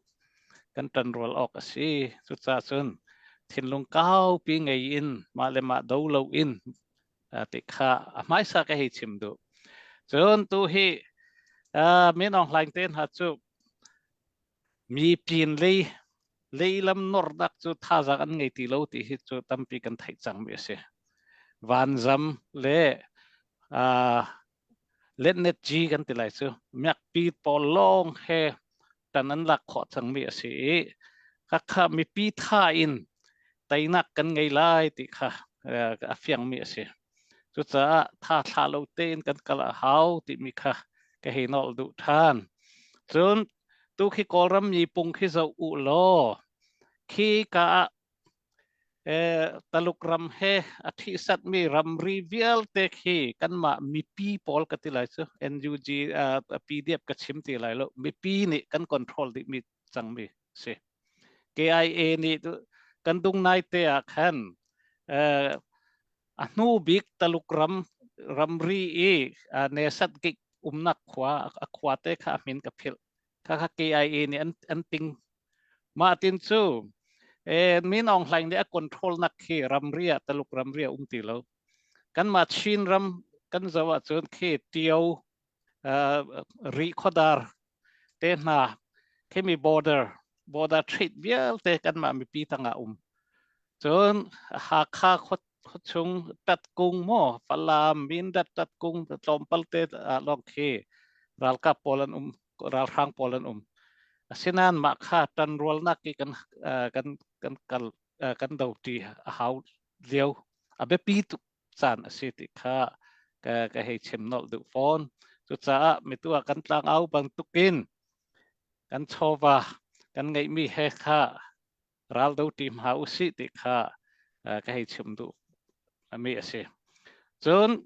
kan ṭanrual awk a si. Cucaah cun thinlung kaupi ngei in mah le mah do lo in ti kha a hmaisa ka hei chim duh. Cun tu hi Min Aung Hlaing te hna cu mi pin lei leilam nornak cu thazaang an ngei ti lo ti hi cu tampi kan theih cangmi a si. Vanzam le uh, letnet G kan ti lai cu miakpi pawl lawng he tan an lak khawh cangmi a si i khakha mipi tha in teinak kan ngei lai ti kha a fiangmi a si. Cucaah tha thla lo tein kan kal a hau timi kha ka hei nolh duh ṭhan. Cun tu khi Kawlram mi pung khi zoh u law khi ka ah eh, Taluk ram he a ṭhihsatmi ramri vialte khi kanmah mipi pawl ka ti lai cu NUG uh, PDF ka chim ti lai lo mipi nih kan control dihmi cangmi si. KIA nih kan dung nai te ah khan a hnu bik Taluk ram ramri i Nesat gik umnak khua a khua te kha a min ka philh kha kha KIA nih an an ting mah tin cu eh Min Aung Hlaing nih a control nak khi ramri ah Taluk ramri a um ti lo kanmah Chin ram kan zoh ahcun khi Tio Rih khuadar te hna khimi border border trade vialte kanmah mipi tangah um. Cun Hakha khuachung Tatkung maw Falam Mindat Tatkung tlawmpal te lawng khi ralkap pawl an um ralhrang pawl an um. Asinain mah kha ṭanrualnak i kan kan kan kal kan doṭi a hau lio a biapi tuk caan a si ti kha ka, ka hei chim nolh duh fawn. Cucaah mitu ah kan tlangau bantukin kan chawva kan ngeihmi he kha raldo ṭi hna usih ti kha ka hei chim duh mi a si. Cun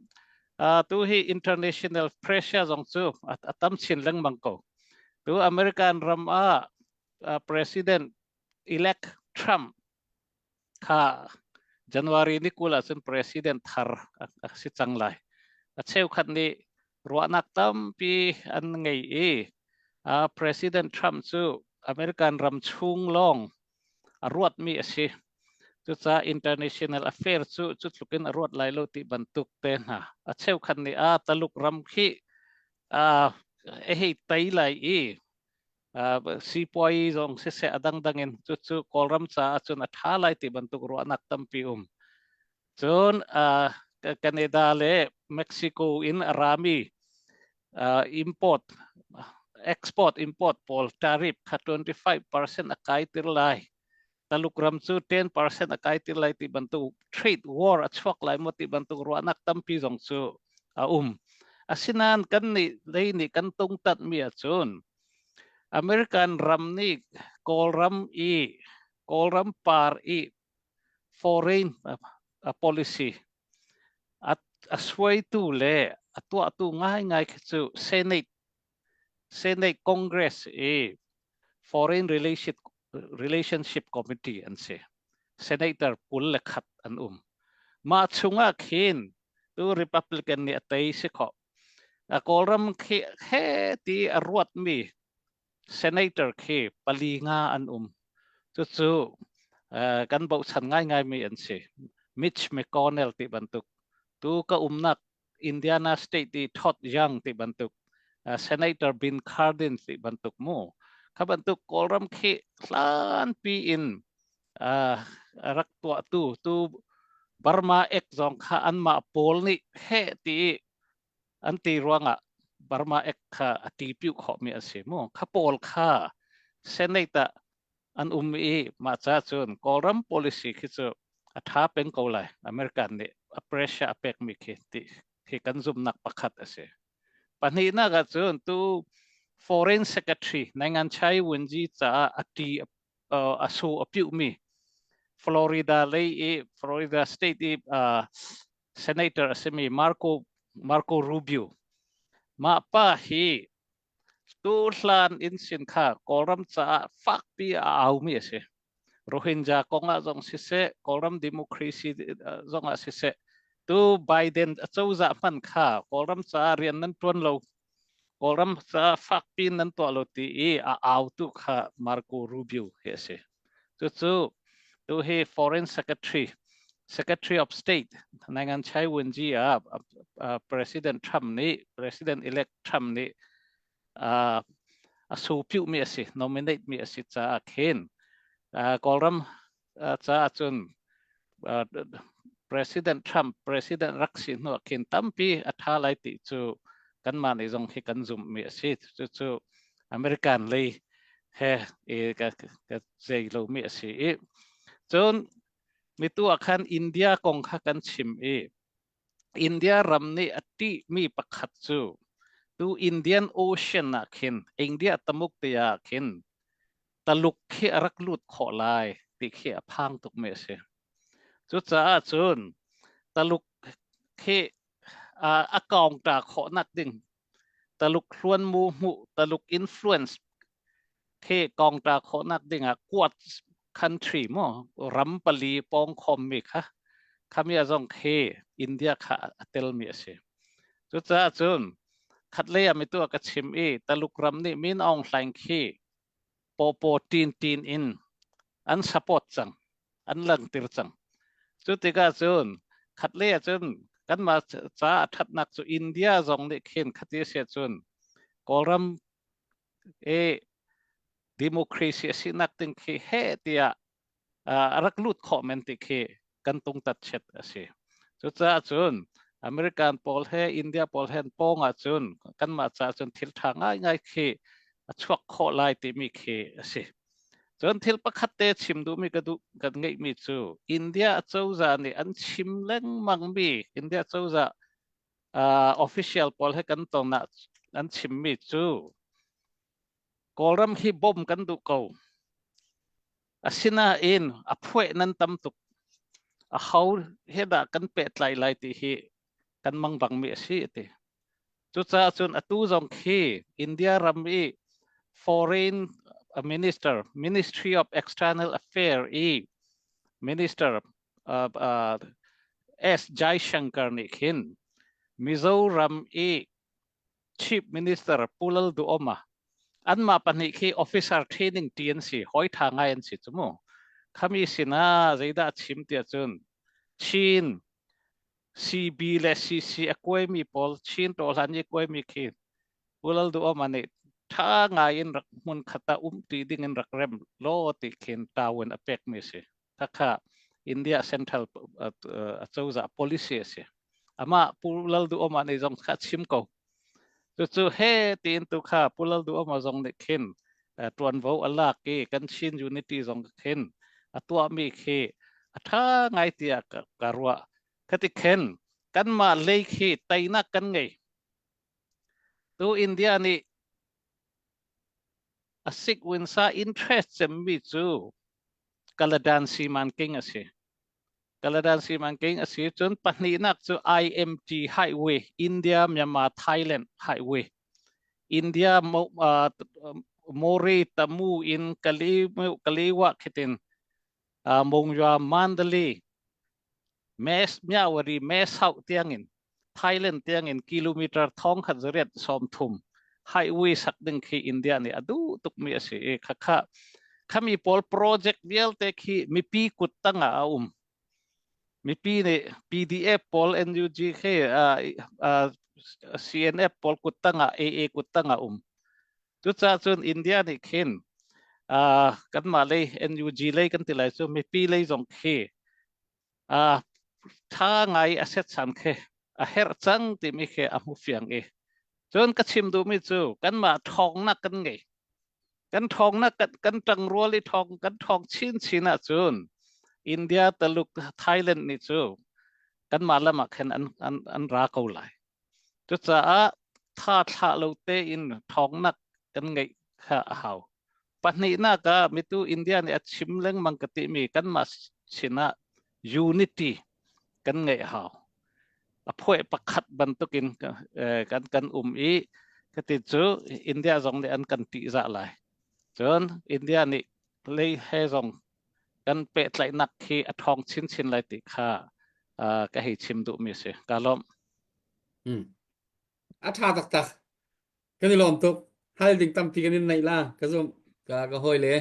tu hi international pressure zong cu a tam chin lengmang ko. Tu American ram ah President elect Trump Kha January ni 20 ahcun president thar a si cang lai. A cheukhat nih ruahnak tampi an ngei i uh, President Trump cu American ram chung lawng a ruatmi a si. Cucaah international affair cu cu tluk in a ruat lai lo ti bantuk te hna. A cheukhat nih a Taluk ram khi uh, a hei tei lai i sipuai zong siseh a dangdang in cucu Kawlram caah cun a ṭha lai ti bantuk ruahnak tampi um. Cun Canada le Mexico in a rami import Export import pawl tariff kha 25% a kai tir lai. Taluk ram cu 10% a kai tir lai ti bantuk trade war a chuak lai maw ti bantuk ruahnak tampi zong cu a um. Asinain kan nih lei nih kan tungtat mi ahcun American ram nih Kawlram i Kawlram par i foreign policy a, a suaitu le a tuahtu ngaingai khi cu Senate Senate Congress i Foreign Relation, Relationship Committee an si. Senator 21 an um. Mah chungah khin tu Republican nih a tei si kho. A Kawlram khi he ti a ruatmi senator khi pali nga an um. Cucu uh, kan bochan ngaingaimi an si. Mitch McConnell ti bantuk. Tu ka umnak Indiana State i Todd Young ti bantuk uh, Senator Ben Cardin ti bantuk mu. Kha bantuk Kawlram khi hlanpi in uh, rak tuahtu tu Burma Act zong kha anmah pawl nih he ti an ti ruangah Burma Act kha a tipiu khawhmi a si mu. Kha pawl kha Senate ah an um i mah ca cun Kawlram policy khi cu a ṭha peng ko lai. American nih a pressure a pekmi khi ti khi kan zumhnak pakhat a si. Pahnihnak ah cun tu Foreign Secretary Nangan Chai Wenji caah a ṭi a su a piuhmi Florida lei i Florida State i uh, Senator a simi Marco Marco Rubio mah pa hi tu hlan in sin kha Kawlram caah fakpi a aumi a si. Rohingya kong ah zong siseh, Kawlram democracy zong ah siseh, tu Biden a cozah hman kha Kawlram caah rian nan tuan lo, Kawlram caah fakpi nan tuah lo ti i a autu kha Marco Rubio hi a si. Cucu tu hi Foreign Secretary, Secretary of State Nangan Chai Wenji ah President Trump nih President elect Trump nih a su mi a si, nominate mi a si caah khin Kawlram caah cun President Trump President rak si hnu ah khin tampi a ṭha lai ti cu kanmah nih zong hi kan zumhmi a si. Cucu American lei he i ka, ka zei lomi a si i cun mitu ah khan India kong kha kan chim i India ram nih a ṭihmi pakhat cu tu Indian Ocean ah khin India tamuk te ah khin Taluk khi a rak lut khawh lai ti khi a phang tukmi a si. Cucaah cun Taluk khi a kaungta khawhnak ding Taluk hluanmu hmuh Taluk influence khi kawngta khawhnak ding ah Quad country mu ram pali pawng khawmmi kha khamia zong khi India kha a telmi a si. Cucaah cun khatlei ah mitu a ka chim i Taluk ram nih Min Aung Hlaing khi pawpaw tin tin in an support cang an langhter cang. Cu tikah cun khatlei ah cun kanmah ca a ṭhatnak cu India zong nih khin khati a si ahcun Kawlram i democracy a sinak ding khi heh tiah a rak lut khawh men ti khi kan tungtat chet a si. Cucaah cun American pawl he India pawl he an pawng ahcun kanmah caah cun thil ṭha ngaingai khi a chuak khawh lai timi khi a si. Cun thil pakhat te chim duhmi ka duh kan ngeihmi cu India cozah nih an chim lengmangmi India cozah uh, official pawl he kan ton ah an chimmi cu Kawlram hi bom kan duh ko. Asinain a phueh nan tam tuk. A ho he dah kan pehtlai lai ti hi kan mang bangmi a si ti. Cucaah cun atu zong khi India ram i foreign minister, Ministry of External Affairs i minister uh, uh, S. Jaishankar nih khin Mizoram i Chief Minister Pu Lal Duhoma anmah pahnih khi officer training ti an si hoi tha ngai an si cu mu khami sinah zeidah chim tiah cun Chin CB le CC a kuaimi pawl Chin tawhlan i kuaimi khi Pu Lal Duhoma nih tha ngai in rak hmun khat ah um ti ding in rak rem law ti khin tawin a pekmi si khakha India Central acozah policy a si amah Pu Lal Duhoma nih zong kha chim ko. Cucu he tiin tu kha Pu Lal Duh Oma zong nih khin ṭuanvo a lak i kan Chin Unity zong khin a tuahmi khi a ṭha ngai tiah ka ruah. Khati khin kanmah lei khi teinak kan ngei. Tu India nih a sikwinsa interest cemmi cu Kaladan Simanking a si. Kaladan Simanking a si cun pahnihnak cu IMT Highway India Myanmar Thailand Highway India Mo, uh, Mori Tamu in Kali Kaliwa khitin uh, Monywa Mandalay Mes Myawari Me Sau tiangin Thailand tiangin kilometer thong khat zariat som thum highway sak ding khi India nih a duh tukmi a si i khakha khami pawl project vialte khi mipi kut tangah a um mipi nih PDF pawl NUG khi uh, uh, CNF pawl kut tangah AA kut tangah um cucaah cun India nih khin uh, kanmah lei NUG lei kan ti lai cu mipi lei zong khi uh, tha ngai a setsan khi a herh cang timi khi a hmu fiang i cun ka chim duhmi cu kanmah ṭhawngnak kan ngei kan ṭhawngnak kan, kan ṭangrual i ṭhawng kan ṭhawng chinchin ahcun India Taluk Thailand nih cu kanmah lam ah khan an, an, an ra ko lai Cucaah tha thlah lo tein ṭhawngnak kan ngeih kha a hau. Pahnihnak ah mitu India nih a chim lengmang ka timi kanmah sinah unity kan ngeih a hau. A phuai pakhat bantukin kan kan um i kati cu India zong nih an kan ṭihzah lai. Cun India nih lei he zong kan pehtlaihnak khi a ṭhawng chinchin lai ti kha ka hei chim duhmi a si. Ka lawmh. Hmm. A ṭha taktak. Kan i lawm tuk. Hal ding tampi kan in neih la. Ka zum ka ka hawi le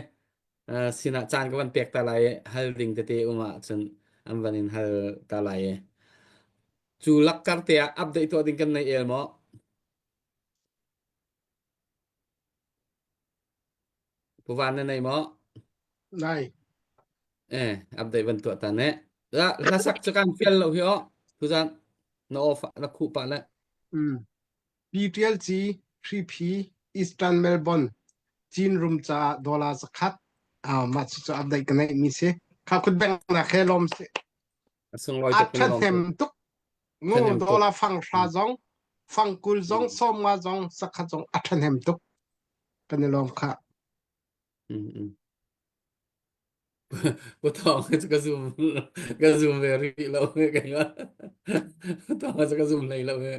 uh, sinah caan ka van pek ta lai i hal ding tete um ahcun an van in hal ta lai i. Cu lakkar te ah update tuah ding kan nei el maw? Pu Van na nei maw? Nai. Eh, update van tuah ta ne. La hlasak cu kan fial lo hi o. Tuzan na off na khuh pah le. Mm. PTLC 3P Eastern Melbourne Chin room caah dollar zakhat ah mah cu cu update ka neih mi si. Kha khut bank nak he lom si. A sunglawi A tuk kan i lawm ṭhahnem tuk. tuk. Ngu Ṭhahnem tuk. dollar fang hra Mm. zong fang kul zong Mm. sawm nga zong zakhat zong a ṭhahnem tuk. Kan i lawm kha. Mm. Mm. Pu Thawng cu ka zum ka zum ve rih lo keimah. Pu Thawng cu ka zum hlei lo he.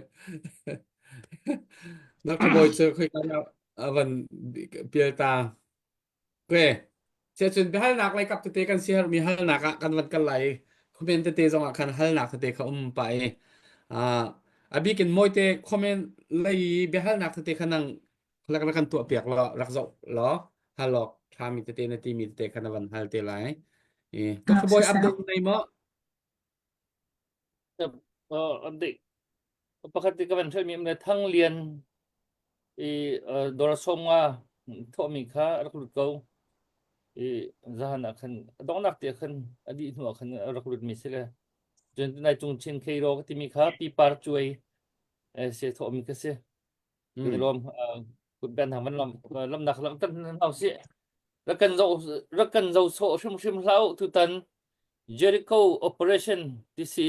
Dr. Bawi cu khoika dah a van pial ta. Okay. Siacun biahalnak lei kap tete kan siherhmi halnak ah kan van kal lai i comment tete zong ah khan halnak tete kha um pah i ah a bik in mawite comment lei i biahalnak tete kha nang rak rak kan tuah piak law rak zoh law hal awk ṭhami tete na timi tete kha na van hal te lai. I Dr. Bawi update nei maw? Update pakhat te ka van hruaimi um le Thang Lian i dawr sawm nga thawhmi kha rak lut ko. I zahan ah khan donghnak te khan a dih hnu ah khan a rak lut mi si le. Cun tunai cung chin kheiro ka timi kha pipar cuai se thawhmi ka si. Kan i lawm kut ben hang van lam lamnak lam tan hau si. Rak kan zo rak kan zo sawh hrimhrim hlah u tutan Jericho operation ti si.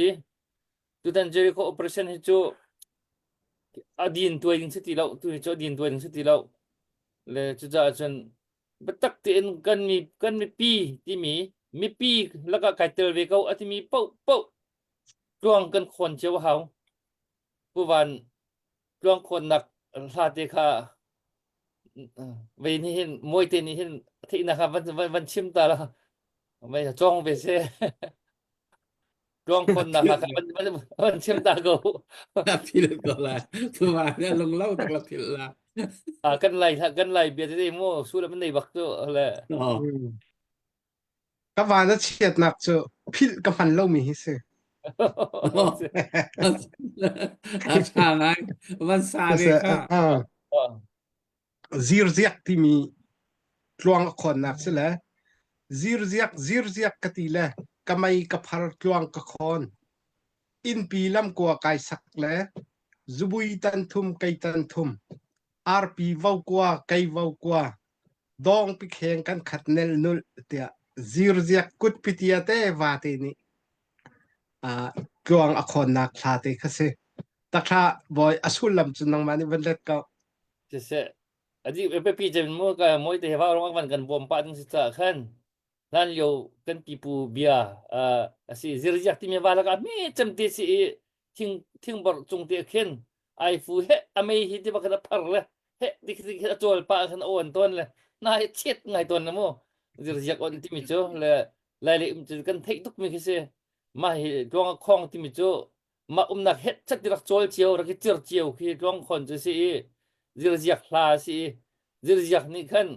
Tutan Jericho operation hi cu a din tuai ding si ti lo tu hi cu a din tuai ding si ti lo. Le cucaah cun biatak tein kan mi kan mipi timi mipi lakah kai tel ve ko a timi paoh paoh tluang kan khawn cio a hau. Pu Van tluangkhawnnak hla te kha vei nih hin mawite nih hin theihnak kha van van van chim ta la mei cawng ve se tluangkhawnnak kha van van van chim ta ko Na phil ko la tu ma na lung lo tak la phil la a kan lai kan lai bia te mu su la nei bak tu le oh Ka van a chiatnak cu philh ka hman lomi hi si. A ṭha ngai. Van sa ve kha. Zirziak timi tluang a khawnnak si le zirziak zirziak ka ti le ka mei ka phar tluang ka khawn. Innpi lamkua kai sak le Zubui tan thum kei tan thum, arpi vo kua kei vo kua, dawng pikheng kan khat nel nulh tiah zirziak kut pitia te vate nih uh, tluang a khawnnak thla te kha si. Takthla boy a sullam cu nangmah nih van let ko. Siseh, adi biapi cem mu ka moi te va rong van kan bawm pa ding si ca khan hlan lio kan pipu bia a si zirziak timi va lakah mi cem te si i thing thingborh cung te khin ai fu he a mei hi ti bakhat a phar le he ti khi a chawl pa khan a on ton le na hi chet ngai ton le mu zirziak on timi cu le lai le um cu kan theih tuk mi khi si mah hi tluang a khong timi cu mah umnak het chat ti rak chawl cio rak i cir cio khi tluang khon cu si i zirziak hla si i zirziak nih khan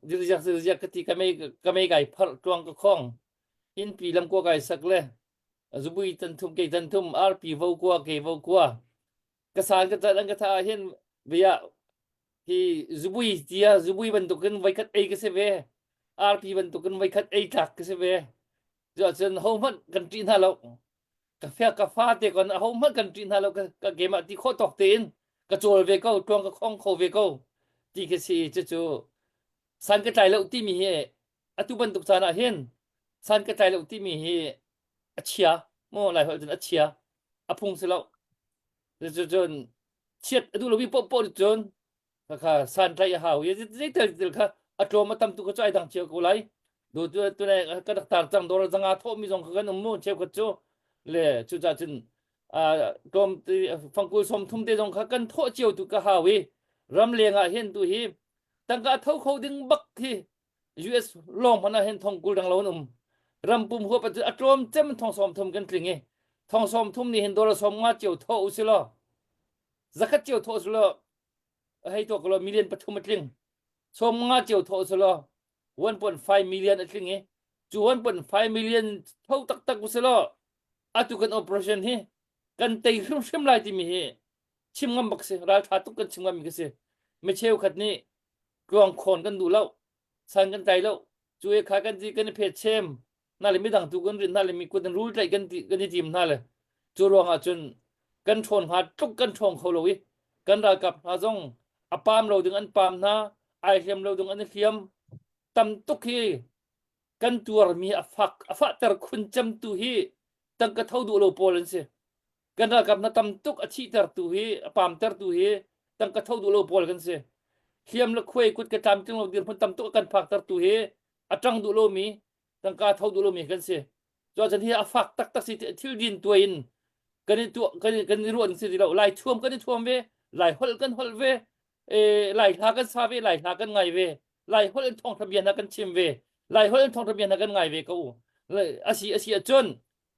zirziak zirziak ka ti ka mei ka mei kai pharh tluang ka khong innpi lam kua kai sak le zubui tan thum kei tan thum arpi vo kua kei vo kua ka san ka cat an ka tha hin via hi zubui tia zubui bantukin voikhat ei ka si ve arpi bantukin voikhat ei tlak ka si ve cun ho hmanh kan ṭih hna lo ka fia ka fa te kon ho hmanh kan ṭih hna lo ka ka keimah ti khawh tawk tein ka cawl ve ko tuang ka khong kho ve ko ti khi si cucu san ka tlai lo timi hi atu bantuk caan ah hin san ka tlai lo timi hi a chia mu lai holh cun a chia a phung si lo cucu cun chiat a duh lomi paohpaoh nih cun khakha santlaih a hau i zeitel tel kha a tlawm a tam tu kha cu ai dang cio ko lai do tu tu ne ka rak tar cang dor zanga thawh mi zong kha kan um mu cheukhat cu le cu ca cun tlawm fangkul som thum te zong kha kan thawh cio tu ka hau i ram leng ah hin tu hi tangka tho kho ding bak hi US lawng hmanh ah hin thongkul dang lo an um ram pum huap a tlawm cem thong som thum kan tling i thong som thum nih hin dollar som nga cio tho u si law zakhat cio thawh sulaw hei tuak law million pathum a tling sawm nga cio thawh sulaw 1.5 million a tling i cu 1.5 million tho taktak usulaw atu kan operation hi kan tei hrimhrim lai timi hi chim ngam bak si raltha tuk kan chim ngam mi ka si mi cheukhat nih tluang khawn kan duh lo san kan tlai lo cu e kha kan ti kan i phet chem hna le midang tu kan rin hna le mi kut in rul tlaih kan ti kan i tim hna le cu ruangah cun kan ṭhawn hnga tluk kan ṭhawng kho lo i kan ralkap hna zong a pam lo ding an pam hna ai hliam lo ding an i hliam tam tuk hi kan tuarmi a fak a fahter khun cemtu hi tangka tho duh lo pawl an si kan ralkap hna tam tuk a thihtertu hi a pamtertu hi tangka tho duh lo pawl kan si hliam le khuai kut ka tlamtling lo dirhmun tam tuk a kan phaktertu hi a ṭang duh lomi tangka tho duh lomi kan si cuahcun hi a fak taktak si thil din tuai in kan i tuah kan i kan i ruah ding si ti lo lai thuam kan i thuam ve lai holh kan holh ve e, lai hla kan sa ve lai hla kan ngai ve lai holh in thawngtha bia hna kan chim ve lai holh in thawngtha bia hna kan ngai ve ko asi asi ahcun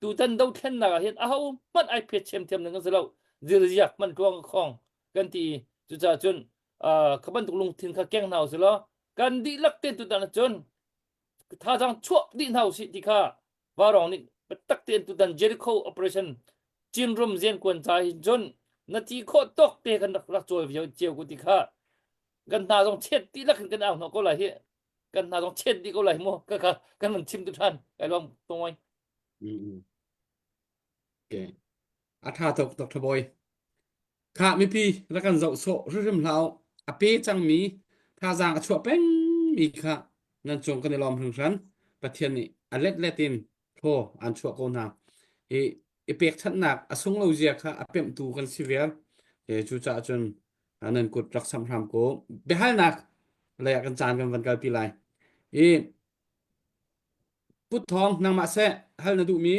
tutan dothlennak ah hin aho hmanh ai phet chem thiam ding kan si lo zirziak hmanh tluang khong kan ti cucaah cun kha bantuk lungthin kha keng hna usih law kan dihlak tein tutan ahcun thazaang chuah dih hna usih ti kha Varong nih biatak tein tutan Jericho operation Chinram Zenkuan ca hin cun na ti khawh tawk te kan rak rak cawl cio ko ti kha kan hna zong chet dihlak in kan au hnawh ko lai hi kan hna zong chet dih ko lai mu ka kha kan van chim tu than kai lawm tongoi Okay. A tha tuk Dr. Boy. Khah mipi rak kan zoh sawh hrimhrim hlah u. A pe cangmi thazaang a chuah pengmi kha nan cung kan i lawm hringhran. Pathian nih a letlet in thaw aan chuah ko hna. I i pekchanhnak a sung lo zia kha a pemhtu kan si vial. E, cucaah cun nan kut rak samh hram ko. Biahalnak lei ah kan caan kan van kalpi lai. I Put Thawng nangmah seh hal na duhmi?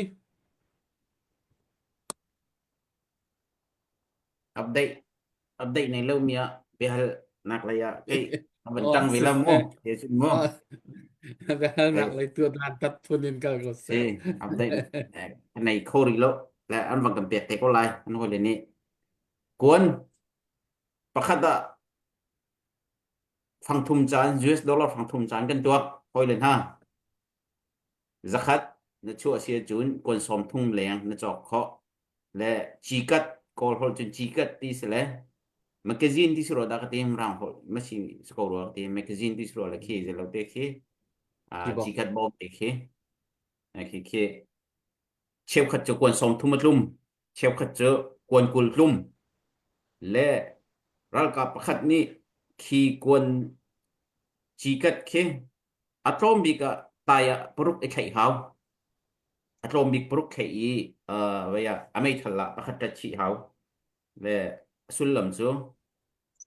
Update update nei lo mi ah biahal nak lei ah kei van tang ve lo mu te cun mu. Biahal nak lei tu dan tat phun in kal ko seh. Update nei kho ri lo le an van kan pek te ko lai an hoi le nih kuan pakhat ah fangthum caan US dollar fangthum caan kan tuak hoi le hna Zakhat na chuah si ahcun kuan sawm thum leng na cawk khawh. Le cikat Kawl holh cun cikat ti si le magazine ti si rua dah ka ti Mirang holh ma si si ko rua ka ti magazine ti si rua le khi zelo te khi cikat bawm te khi khi khi cheukhat cu kuan sawm thum a tlum cheukhat cu kuan. kuan 20 tlum le ralkap pakhat nih khi kuan cikat khi a tlawm bik ah tai ah paruk i thlaih hau. A tlawm bik paruk thlaih i uh, vei ah a meithal ah pakhat ṭat chih hau. Le a sullam cu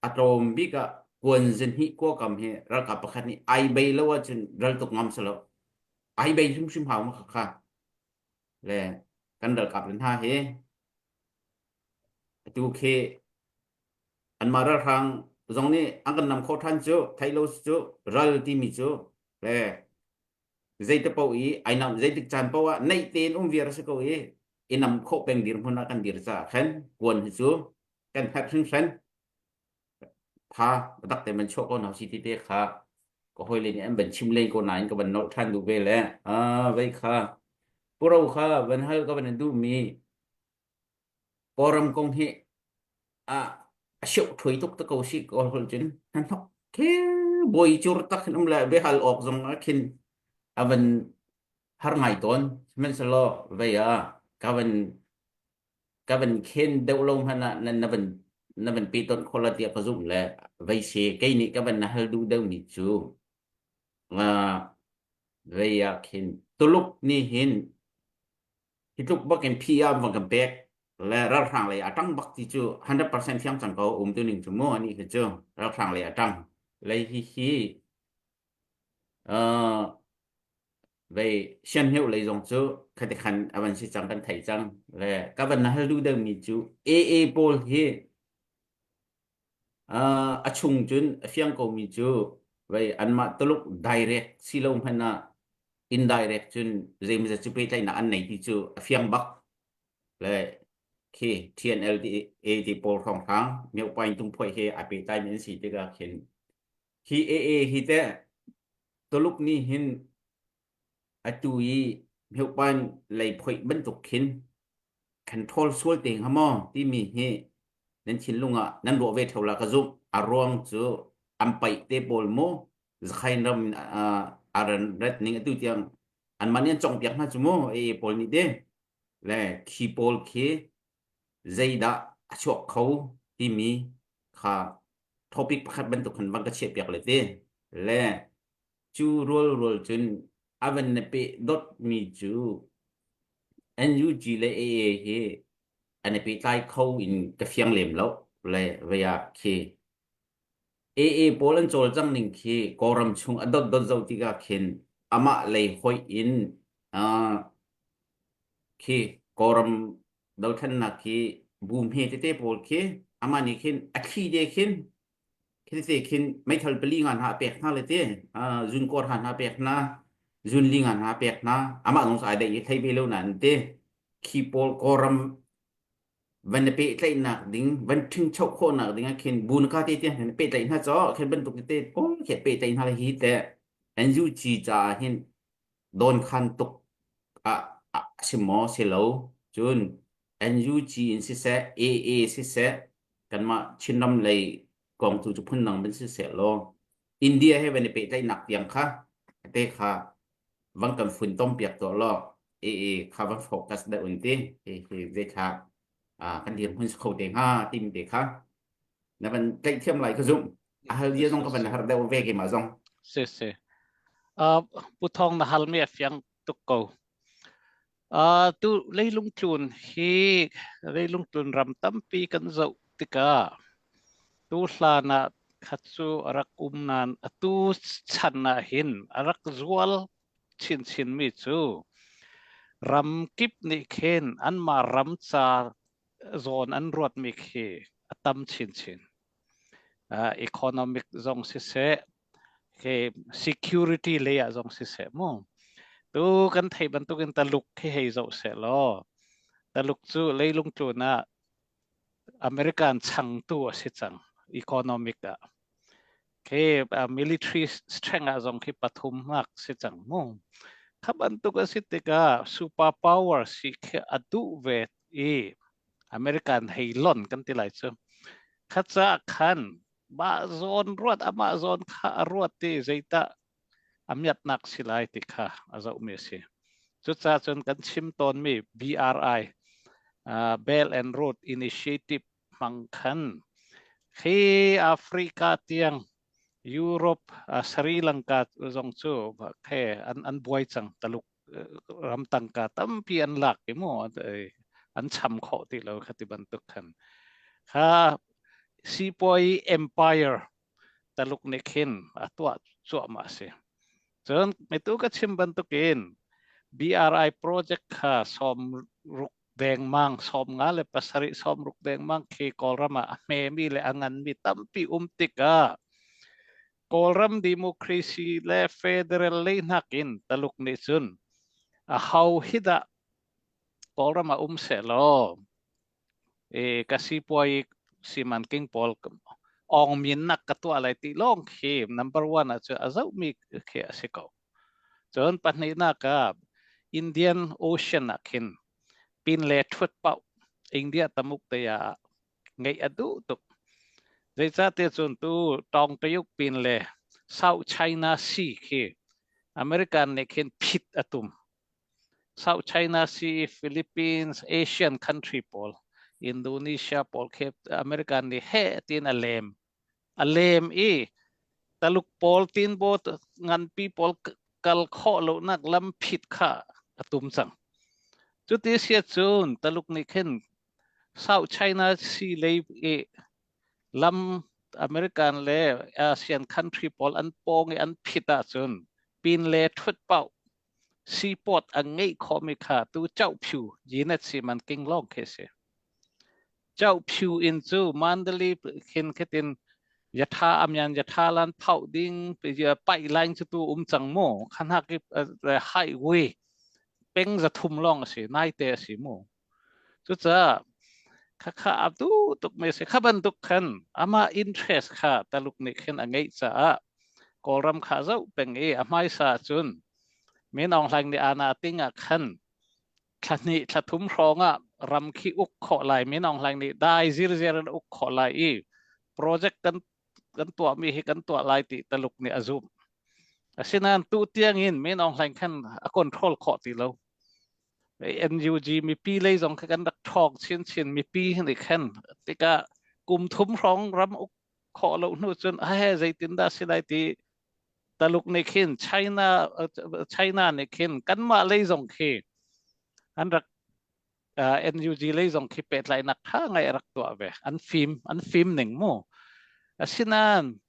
a tlawm bik ah kuan zinhnih kuakam hi ralkap pakhat nih ai bei lo ahcun ral tuk ngam si lo. Ai bei hrimhrim hau ma kha. Le kan ralkap le hna hi atu khi anmah ralhrang zong nih an kan nam khawh ṭhan cu theih lo cu ral timi cu le zeite paoh i ai nam zeitik caan paoh ah naih tein um viar a si ko i i nam khawh peng dirhmun ah kan dir caah khan kuan hi cu kan herh hringhran tha dak te man chuah ko hna si ti te kha ka hawile nih an van chim len ko nain ka van nolh ṭhan duh ve le ah vei kha puro kha van hal ka van duh mi Kawlram kong hi a a sioh ṭhuai tuk te ko si Kawl holh cun hnahnok khi bawi cur tak hin um le biahal awk zong ah khin a van har ngai tawn. Sihmanhsehlaw vei ah ka van ka van khen deuh lo hmanh ah na na van na van pe ton kho la tiah ka zumh le vei si kei nih ka van na hal duh deuh mi cu uh, vei ah khin Tuluk nih hin Hi tluk bak in phi ah van kan pek le ralhrang lei a ṭang bak ti cu 100% fiang cang ko um tu ning cu mu ani khi cu ralhrang lei a ṭang lei hi hi uh, vei sian hneuh lei zong cu khati khan avan si cang kan thei cang le ka van na hal duh deuh mi cu AA pawl hi uh, a chung cun a fiang ko mi cu vei anmah Tuluk direct si lo hmanh ah indirect cun zeimawzat cu pehtlaihnak an nei ti cu a fiang bak le khi TNL ti A ti pawl hrawnghrang miopain tungphuai he aa pehtlai mi an si tikah khin hi AA hi teh Tuluk nih hin atu i miopain lei phoih bantuk khin kan ṭhawl sual te hnga maw timi hi nan thinlung ah nan ruah ve ṭheo la ka zumh. A ruang cu an paih te pawl mu Zakhain ram in a ran rat ning atu tiang anmah nih an conghpiak hna cu mu AA pawl nih ti le khi pawl khi zeidah a chuak kho timi kha topic pakhat bantuk khan van ka chiahpiak le ti le cu rual rual cun a van na peh dot mi cu NUG le AA hi an i pehtlai kho in ka fiang lem lo le vei ah khi AA pawl an cawlcangh ning khi Kawlram chung a dotdot zoh tikah khin amah lei hoih in uh, khi Kawlram dothlennak khi bu hme tete pawl khi amah nih khin a thli te khin khi tete khin meithal pali nga hna a pek hna le te uh, zun kawr ha hna pek hna zun li nga hna pek hna amah zong ai dei i thei ve lo na an ti khi pawl Kawlram van na pehtlaihnak ding van ṭhingchoh khawhnak ding ah khin bu na ka te tiang hin pehtlaih hna caw khin bantuk te pawl khi pehtlaih hna hi te NUG caah hin don khan tuk ah a si maw si lo cun NUG in siseh AA siseh kanmah Chinram lei kong tu cu phundang ban siseh law India he van i pehtlaihnak tiang kha te kha van kan funtom piak tuah law ee kha van focus deuh in ti hi hi zeithla kan dirhmun si kho te hnga timi te kha na van tlaih thiam lai ka zumh a hal dia zong ka van har deuh ve keimah zong si si uh, pu thong na hal mi a fiang tuk ko uh, tu leilung tlun hi leilung tlun ram tampi kan zoh tikah tu hlan ah khat cu a rak um nain atu chan ah hin a rak zual chinchinmi cu ram kip nih khin anmah ram ca zawn an ruatmi khi a tam chinchin. Uh, economic zong siseh, khi security lei ah zong siseh mu. Tu kan theih bantukin Taluk khi hei zoh seh law, Taluk cu leilung tlun ah American changtu a si cang economic ah. Khi uh, military strength ah zong khi pathum hngak si cang mu. Kha bantuk a si tikah super power si khi a duh ve i American hei lon kan ti lai cu. Kha ca khan mah zawn ruat amah zawn kha a ruat ti zeitah a miatnak si lai ti kha a zohmi a si. Cucaah cun kan chim tawnmi BRI. Belt and Road Initiative hmang khan khi Africa tiang Europe, Sri Lanka zong cu khe an an buai cang Taluk ram tangka tampi an lak i mu an cham khawh ti lo kha ti bantuk khan kha sipuai empire Taluk nih khin a tuah cuahmah a si. Cun mitu ka chim bantukin BRI project kha 60 dengmang 57 60 dengmang khi Kawlram ah a hmemi le a nganmi tampi um tikah Kawlram democracy le federal lei nakin Taluk nih cun a ho hi dah Kawlram ah um sehlaw E ka sipuai simanking pawl awngmin nak ka tuah lai ti lawng khi number one ah cu a zohmi khi a si ko. Cun pahnihnak ah Indian Ocean ah khin pin le ṭhut paoh India tamuk te ah ngeih a duh tuk. Zeicahtiah cun tu Tawngtayuk pin le South China Sea khi American nih khin phit a tum. South China Sea, Philippines, Asian country pawl, Indonesia pawl khi American nih heh tiin a lem. A lem i Taluk pawl tinbaw nganpi pawl kal khawh lonak lam phit kha a tum cang. Cuti si ahcun Taluk nih khin South China Sea lei i lam American le ASEAN country pawl an pawng i an phit ahcun pin le thut paoh Seaport an ngeih khawhmi kha tu Chohpyu Yinat simanking lawng khi a si. Chohpyu inn cu Mandalay khin khitin yatha amyan yatha lan phauh ding pipeline cu tu um cang mu khanak i highway peng 300 lawng a si naite a si mu. Cucaah khakha a duh tukmi a si. Kha bantuk khan amah interest kha Taluk nih khin a ngeih caah Kawlram kha a zoh peng i a hmaisa ahcun Min Aung Hlaing nih Ana ting ah khan thla hnih thla thum hrawng ah ram khi uk khawh lai Min Aung Hlaing nih dai zirziar in uk khawh lai i project kan kan tuahmi hi kan tuah lai ti Taluk nih a zumh. Asinain tu tiang in Min Aung Hlaing khan a control khawh ti lo. NUG mipi lei zong kha kan rak ṭhawng chinchin mipi nih khan tikah kum thum hrawng ram uk khawh lo hnu cun he zeitindah si lai ti Taluk nih khin China China nih khin kanmah lei zong khi an rak NUG lei zong khi pehtlaihnak ṭha ngai a rak tuah ve an fim an fim ning mu asinain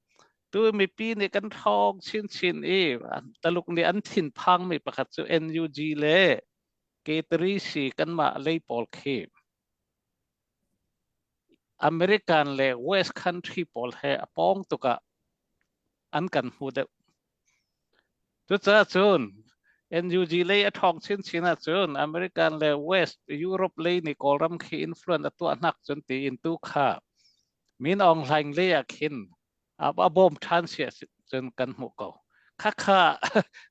tu mipi nih kan ṭhawng chinchin i Taluk nih an thinphangmi pakhat cu NUG le K3C kanmah lei pawl khi American le West country pawl he a pawng tuk ah an kan hmu deuh. Cucaah cun NUG lei a ṭhawng chinchin ahcun American le West Europe lei nih Kawlram khi influence a tuah hnak cun tiin tu kha Min Aung Hlaing lei ah khin a bawm ṭhan si cun kan hmuh ko. Khakha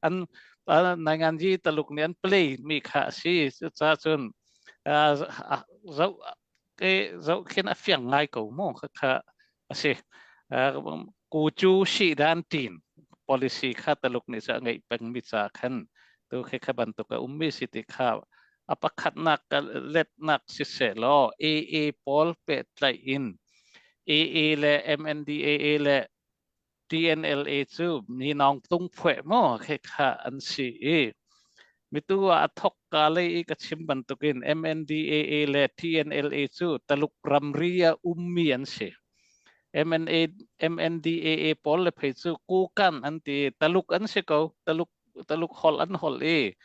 an nainganzi Taluk nih an play mi kha a si. Cucaah cun zoh ke zoh khin a fiang ngai ko mu khakha a si. Ku cu shi dan tin policy kha Taluk nih cu a ngeih pengmi ca khan tu khi kha bantuk a ummi si ti kha a pakhatnak letnak siseh law AA pawl pehtlaih in AA le MNDAA le TNLA cu ninawng tung phueh maw khi kha an si i mitu ah a thok ka lei i ka chim bantukin MNDAA le TNLA cu Taluk ramri ah ummi an si. MNA, MNDAA pawl le phei cu Kukan an ti Taluk an si ko Taluk Taluk holh an holh i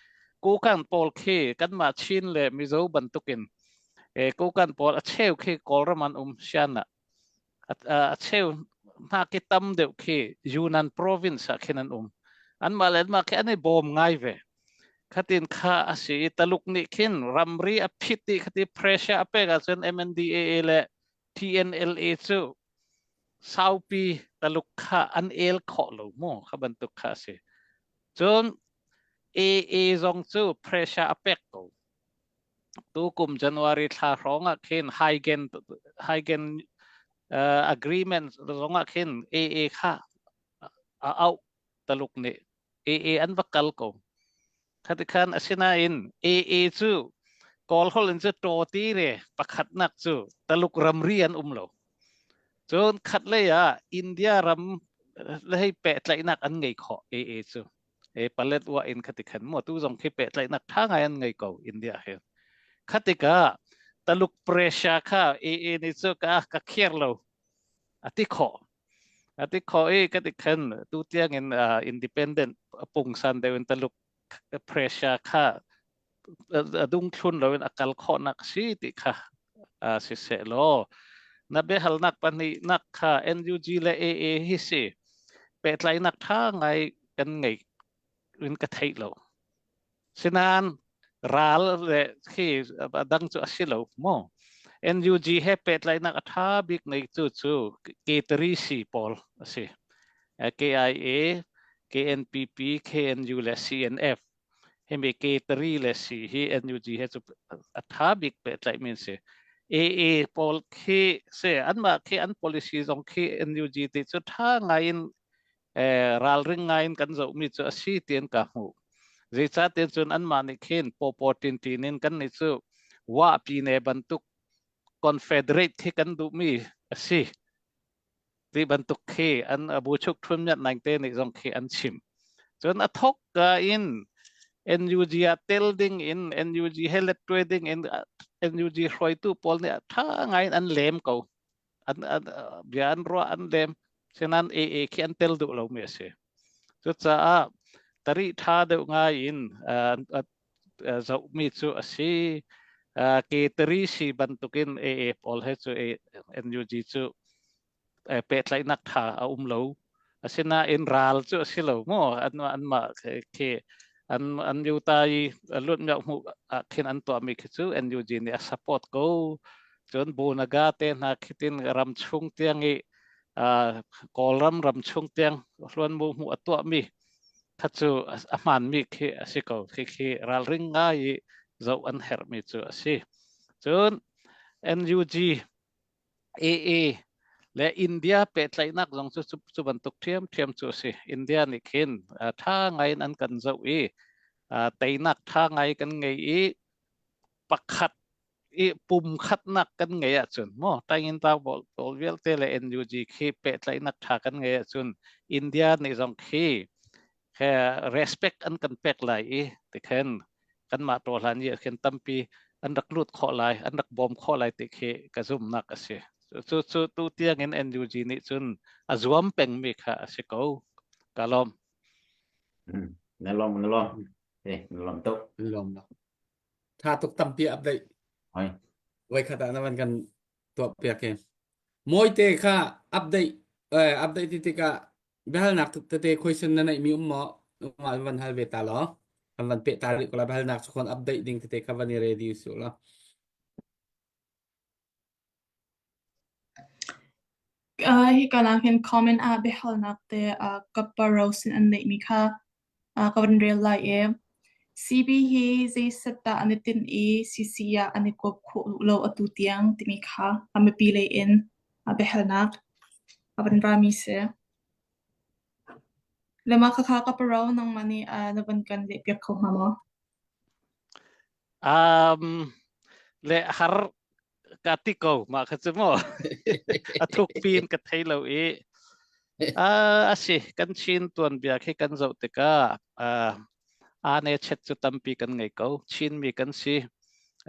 Kukan pawl khi kanmah Chin le Mizo bantukin e Kukan pawl a cheu khi Kawlram an um sian ah a cheu hna khi tam deuh khi Yunnan province ah khin an um anmah le anmah khi an i bawm ngai ve khatin kha a si i Taluk nih khin ramri a phit i khati pressure a pek ahcun MNDAA le TNLA cu saupi Taluk kha an el khawh lo mu kha bantuk kha a si cun AA zong cu pressure a pek ko Tu kum January thla hrawng ah khin Hagen Hagen uh, agreement zong ah khin AA kha a auh Taluk nih AA an va kal ko. Khati khan asinain AA cu Kawl holh in cu tawti re pakhatnak cu Taluk ramri an um lo. Cun khatlei ah India ram le hei pehtlaihnak an ngei khawh AA cu. E palet wa in khati khan mo tu zong khi pehtlaihnak tha ngai an ngei ko India he. Khatika Taluk pressure kha AA nih cu ka ka kher lo ati khawh. Ati khawh i kati khan tu tiang in uh, independent pungsan deuh in Taluk pressure kha a dungthlun loin a kal khawhnak si ti kha siseh law na biahalnak pahnihnak kha NUG le AA hi si pehtlaihnak ṭha ngai kan ngei in ka theih lo. Sinain ral le khi a dang cu a si lo mu. NUG he pehtlaihnak a ṭha bik nei cu cu K3C pawl a si. KIA, KNPP, KNU le CNF himi K3 le C hi NUG he cu a tha bik pehtlaihmi an si. AA pawl khi se anmah khi an policy zong khi NUG ti cu tha ngai in eh, ralring ngai in kan zohmi cu a si tiin ka hmuh. Zeicahtiah cun anmah nih khin pawpaw tintin in kan nih cu wahpi ne bantuk confederate khi kan duhmi a si. Ti bantuk khi an buchuk thun myat naing te nih zong khi an chim. Cun a thok ka in NUG ah tel ding in NUG he let tuai ding in NUG hruaitu pawl nih tha ngai in an lem ko. An, an bia an ruah an lem. Sinan AA khi an tel duh lomi a si. Cucaah tari tha deuh ngai in zohmi cu a si. Ke tari si bantukin AA pawl he cu NUG cu pehtlaihnak tha a um lo. Asinain ral cu a si lo mu. An anmah khi an an yuta i lut miak hmuh ah khin an tuahmi khi cu NUG nih a support ko. Cun Bunaga te hna khitin ram chung tiang i Kawlram ram chung tiang hluanmu hmuh a tuahmi kha cu a hmaanmi khi a si ko. Khi khi ralring ngai i zoh an herhmi cu a si. Cun NUG, AA le India pehtlaihnak zong cu cu bantuk ṭhiamṭhiam cu a si. India nih khin ṭha ngai in an kan zoh i teinak ṭha ngai kan ngei i pakhat i pumkhatnak kan ngeih ahcun maw Taingin Tau pawl vialte le NUG khi pehtlaihnak ṭha kan ngeih ahcun India nih zong khi he respect an kan pek lai i tikhen kanmah ṭawhlan i khin tampi an rak lut khawh lai an rak bawm khawh lai ti khi ka zumhnak a si cu cu tu tiangin NUG nih cun a zuam pengmi kha a si ko ka lawm na lawm na lawm eh na lawm tuk lawm Tha tuk tampi update. Hoi. Voi khat ah na van kan tuah piak hi. Mawite kha update eh, update ti tikah biahalnak tete question na neih mi um maw? Um ah van hal ve ta law. Kan van peh ta rih ko la biahalnak cu khon update ding tete kha van i ready su la. Uh, hika lang hin comment ah biahalnak te uh, ka sin an neihmi kha uh, ka van rel lai i CB hi zeiset dah an i tinh i CC ah an i kawp khawh lo atu tiang timi kha a mipi lei in uh, biahalnak a van rami si. Le mah khakha ka paro nangmah nih uh, na van kan leh piak kho hnga maw? Um, le har ka ti ko mah kha cu mu a thuk pin ka thei lo i a si kan Chin tuanbia khi kan zoh tikah ane chet cu tampi kan ngei ko Chinmi kan si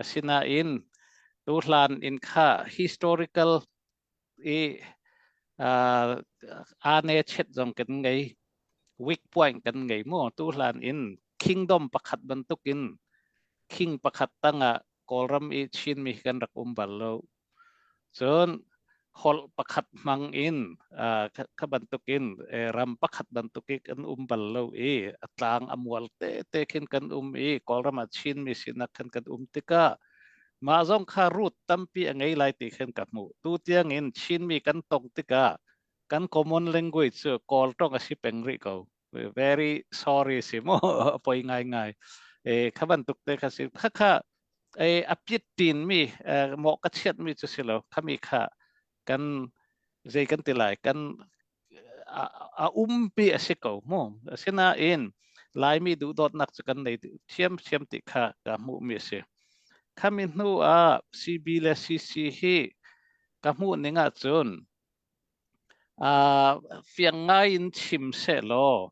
asinain tuhlan in kha historical i ane chet zong kan ngei weak point kan ngei mu tuhlan in kingdom pakhat bantukin king pakhat tangah Kawlram i Chinmi hi kan rak um bal lo. Cun holh pakhat hmang in kha bantukin ram pakhat bantuk i kan um bal lo i a tlang a mual te te khin kan um i Kawlram ah Chinmi sinak khan kan um tikah mah zong kha root tampi a ngei lai ti khin ka hmuh. Tu tiang in Chinmi kan tong tikah kan common language cu Kawl tong a si peng rih ko. Very sorry si mu poi ngai ngai. E kha bantuk te kha si kha kha e a pit tin mi mo ka chiat mi chu si lo khami kha kan zei kan ti lai kan a umpi a si ko mu asinain laimi duhdawtnak cu kan nei thiam thiam ti kha ka hmuh mi a si. Khami hnu ah CB le CC hi ka hmuh ning ahcun uh, fiang ngai in chim sehlaw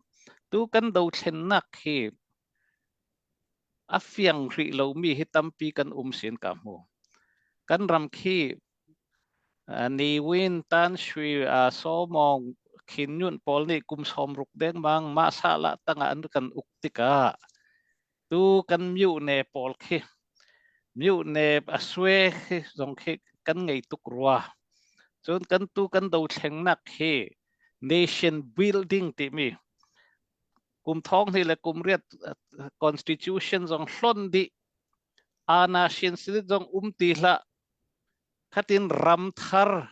tu kan dothlennak hi a fiang rih lomi hi tampi kan um sin ka hmu. Kan ram khi Ne Win, Tan Shui, Saw Maung, Khin Nyunt pawl nih kum 60 dengmang mah sahlah tangah an kan uk tikah tu kan myone pawl khi myone a sue khi zong khi kan ngei tuk rua. Cun kan tu kan dothlengnak hi nation building timi kum thong hnih le kum riat constitution zong hlon dih nation zong um ti hlah khatin ram thar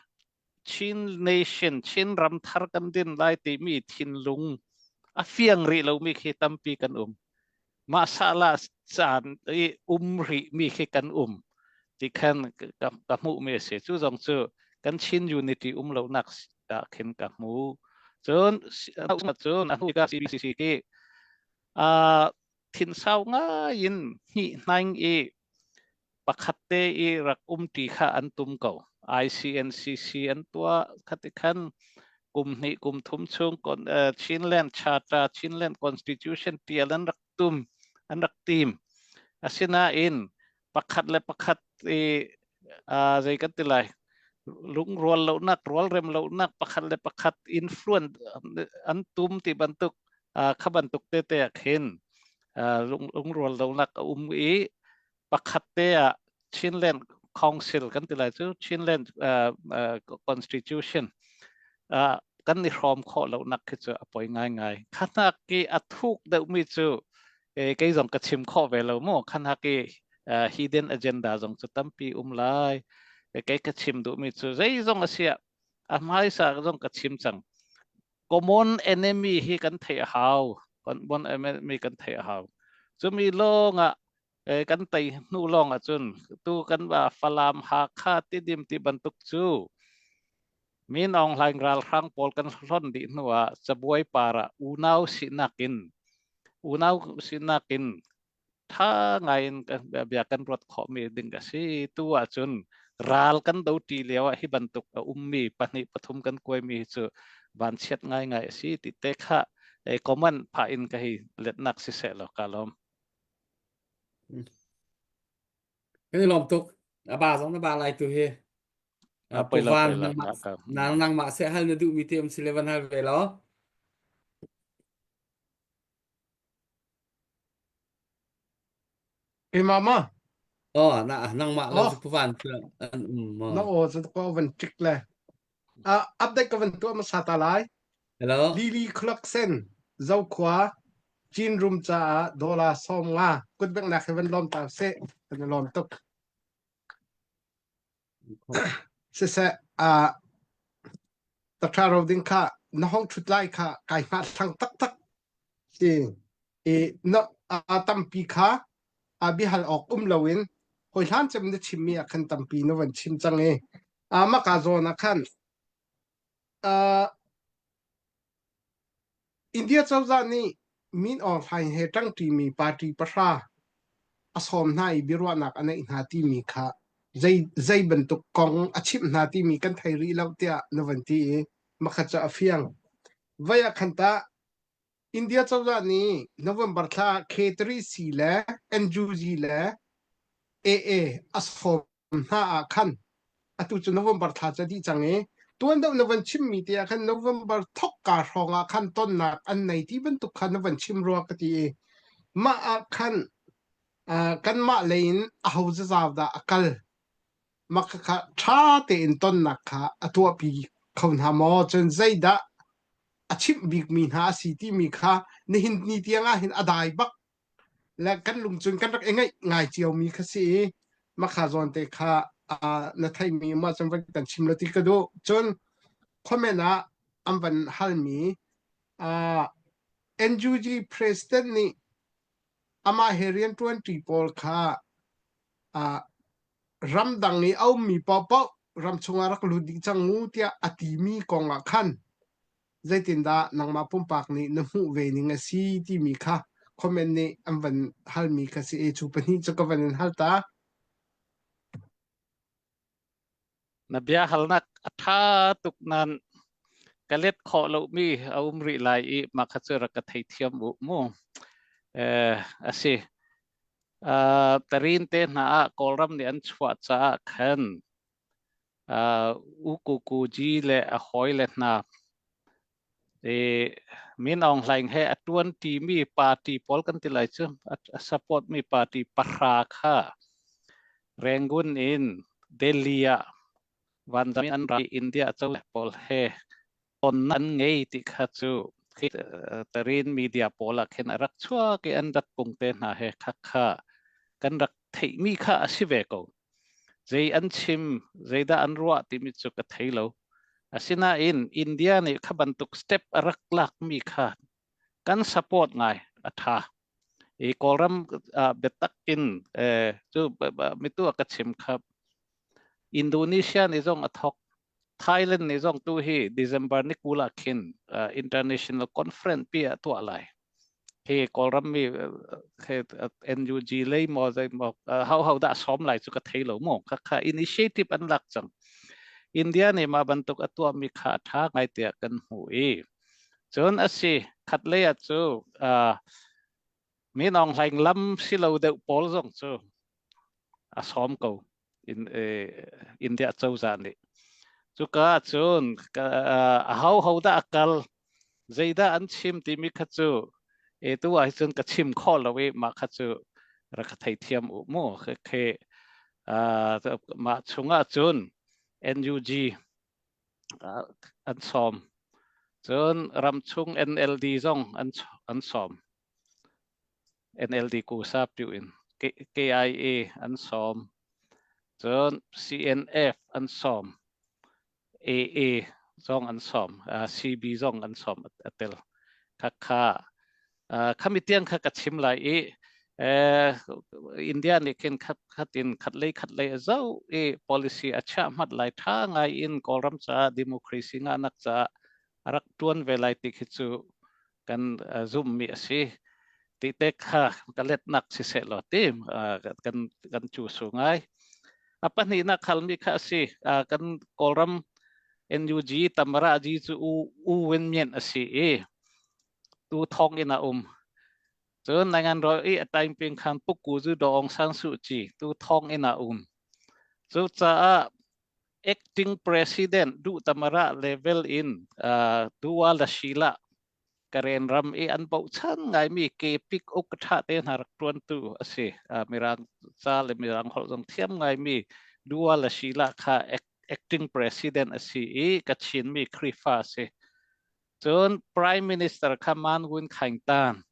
Chin nation Chin ram thar kan din lai timi thinlung a fiang rih lomi khi tampi kan um mah sahla caan i um rih mi khi kan um ti khan ka hmuh mi a si cu zong cu kan Chin unity um lonak ah khin ka hmu cun cun a hnu ka CBCC ki thinsau ngai in hnih hnaing i pakhat te i rak umṭi kha an tum ko. ICNCC an tuah khati khan kum hnih kum thum chung Chinland Charter, Chinland Constitution tial an rak tum an rak tim. Asinain pakhat le pakhat i zei kan ti lai lungrual lonak rualrem lonak pakhat le pakhat influence an tum ti bantuk kha bantuk te te ah khin lungrual lonak a um i pakhat te ah Chinland Council kan ti lai cu Chinland Constitution kan i hrawm khawh lonak khi cu a poi ngaingai. Khanak i a thuk deuhmi cu kei zong ka chim khawh ve lo mu. Khanak i hidden agenda zong cu tampi um lai. Kei ka chim duhmi cu zeizong a si ah a hmaisa zong ka chim cang. Common enemy hi kan theih a hau. Common enemy kan theih a hau. Cumi lawng ah kan tei hnu lawng ahcun tu kan Falam Hakha Tidim ti bantuk cu Min Aung Hlaing ralhrang pawl kan hlon dih hnu ah cabuai par ah unau sinak in unau sinak in tha ngai in bia kan ruat khawhmi ding a si. Tu ahcun ral kan do ṭi lio ah hi bantuk a ummi pahnih pathum kan kuaimi hi cu vanchiat ngaingai a si ti te kha comment phah in ka hi letnak siseh law ka lawm. Kan i lawm tuk. A ba zong na ba lai tu hi. A Pu poi lo Van poi lo nangmah na ka. nang nangmah seh hal na duhmi te um si le van hal ve law. Hey mama. Oh, na nangmah lo Oh, cu Pu Van cu an um na maw? aw cu ko van tik le. Uh, update ka van tuah hmasa ta lai. Hello. Lily Clarkson Zokhua Chin Room caah dollar 50 kutbengnak he van lawm ta seh. Kan i lawm tuk. Siseh, uh, takṭha ro ding kha na hong ṭhut lai kha kai hngah thlang taktak si i na a tampi kha a biahal awk um loin hawi hlan cem na chimmi ah khan tampi na van chim cang i a maka zawn ah khan uh, India cozah nih Min Aung Hlaing he ṭangṭimi party pahra a sawm hna i biaruahnak a neih hna timi kha zei, zei bantuk kong a chimh hna timi kan thei rih lo tiah na van ti i makhat cu a fiang. Voi ah khan tah India cozah nih November thla K3C le NUG le AA a sawm hna ah khan atu cu November thla cu a dih cang i tuan deuh na van chimmi te ah khan November thokka hrawng ah khan tonnak an nei ti bantuk kha na van chim rua ka ti i mah ah khan uh, kanmah lei in aho zazau dah a kal mah kha ṭha tein tonnak kha a tuahpi kho hna maw cun zeidah a chimh bikmi hna a si timi kha nihin ni tiang ah hin a dai bak le kan lung cun kan rak i ngaih ngai ciomi kha si i makha zawn te kha na theimi mah cun van kan chim lo ti ka duh cun comment ah an van halmi NUG president nih amah he rianṭuanṭi pawl kha ramdang i a ummi paohpaoh ram chungah rak lut dih cang u tiah a timi kong ah khan zeitindah nangmah pumpak nih na hmuh ve ning a si timi kha comment nih an van halmi kha si i cu pahnih cu ka van in hal ta. Na bia halnak a ṭha tuk nain ka let khawh lomi a um rih lai i mah kha cu rak ka theithiam u mu. Eh, a si. Uh, tarin te hna ah Kawlram nih an chuah caah khan uh, U Ku Ku Ji le a hawile hna i Min Aung Hlaing he a ṭuanṭimi party pawl kan ti lai cu a support mi party pahra kha Rangoon in Delhi ah vanzam in an ra i India cozah pawl he ton an ngei ti kha cu tarin media pawl ah khin a rak chuak i an rat kung te hna he kha kha kan rak theihmi kha a si ve ko. Zei an chim, zeidah an ruah timi cu ka thei lo. Asinain India nih kha bantuk step a rak lakmi kha kan support ngai a tha. I Kawlram uh, biatak in eh, cu mitu a ka chim kha Indonesia nih zong a thok Thailand nih zong tu hi December ni 20 ah khin uh, international conference pi a tuah lai. Hi Kawlram mi he NUG lei maw zei maw ho ho dah sawm lai cu ka thei lo mu. Kha kha initiative an lak cang. India nih mah bantuk a tuahmi kha a ṭha ngai tiah kan hmuh i cun a si khat lei ah cu uh, Min Aung Hlaing lam si lo deuh pawl zong cu a sawm ko in India cozah nih. Cuka ahcun a ho ho dah a kal zeidah an chim timi kha cu e tu ah cun ka chim khawh lo i mah kha cu rak ka theithiam u mu khe mah chungah cun NUG an sawm. Cun ramchung NLD zong an an sawm. NLD kusa piu in KIA an sawm. Cun CNF an sawm. AA zong an sawm. CB zong an sawm a tel. Khakha khami tiang kha ka chim lai i India nih khin khat khat in khat lei khat lei a zoh i policy a chiah hmat lai tha ngai in Kawlram caah democracy ngahnak caah a rak tuan ve lai ti khi cu kan zumhmi a si. Ti te kha ka letnak siseh law ti kan kan cu su ngai. A pahnihnak halmi kha a si. Kan Kawlram NUG Tamara Ji cu U U Win Myint a si i tu thong in a um. Cun nangan ro i a time ping khan Pukku cu Daw Aung San Suu Kyi tu thong in a um. Cucaah acting president duh tamara level in uh, duwa la shila Karen ram i an bochan ngaimi kepik uk tha te hna rak tuantu a si. Uh, mirang ca le mirang holh zong thiam ngaimi duwa la shila kha acting president a si i Kachin mi Khrifa a si. Cun Prime Minister kha Man Win Khaing Tan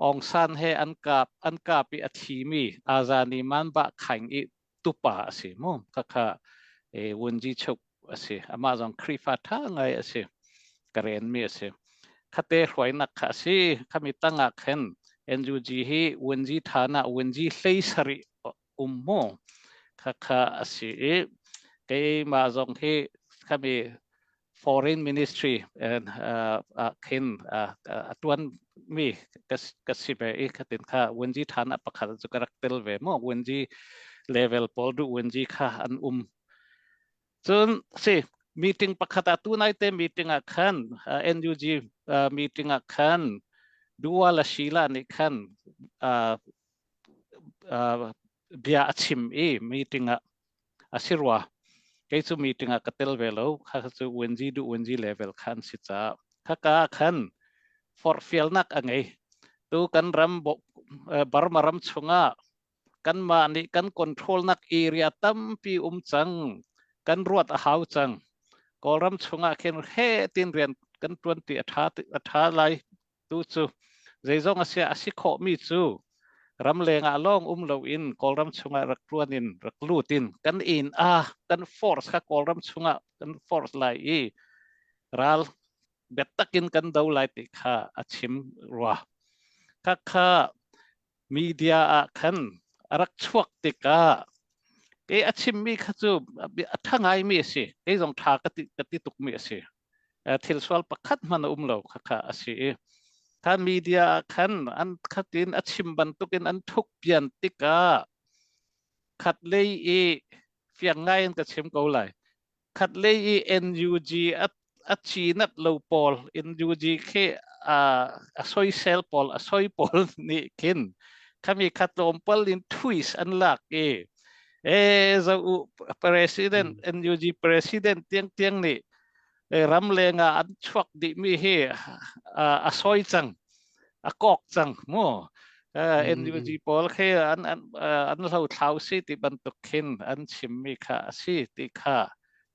Aung San he an kap an kap i a thimi Azani Man Ba Khaing i tupa a si mu khakha e wunji chuk a si amah zong Khrifa tha ngai a si ka ren mi a si khate hruainak kha a si khami tangah khan NUG hi wunji thana wunji hlei sari um mu khakha a si i keimah zong hi khami foreign ministry and uh, uh, khin uh, a tuan mi ka si ve i khatin kha wenji than a pakhat chu ka rak tel ve mo wenji level pawl du wenji kha an um cun si meeting pakhat a tu nai te meeting ah khan NUG meeting ah khan duwa la shila nih khan bia a chim i meeting ah A si rua. Kei cu meeting ah ka tel ve lo. Kha cu UNG du UNG level kha an si caah. Khaka ah khan forhfialnak a ngei. Tu kan ram Burma ram chungah kanmah nih kan controlnak area tampi um cang. Kan ruat a hau cang. Kawlram chungah khin he tin rian kan tuan ti a tha a tha lai Tu cu zeizong a si a si khawhmi cu ramleng ah lawng um loin Kawlram chungah rak ṭuan in rak lut in kan inn ah kan force kha Kawlram chungah kan force lai i ral biatak in kan do lai ti kha a chim rua. Khakha media ah khan a rak chuak tikah kei a chimmi kha cu a ṭha ngaimi a si. Kei zong ṭha ka ti, ka ti tukmi a si. Thil sual pakhat hmanh a um lo kha kha a si i kha media ah khan an khatin a chim bantukin an thuk pian tikah khat lei i fiang ngai in ka chim ko lai. Khat lei i NUG a a ci nat lo pawl NUG khi a a soisel pawl a soi pawl nih khin khami kha tlawmpal in twist an lak i e zo u president NUG president tiang tiang nih ram leng ah an chuak dih mi hi a soi cang a kok cang mu NUG pawl khi an an an hlo thlau si ti bantuk khin an chim mi kha a si ti kha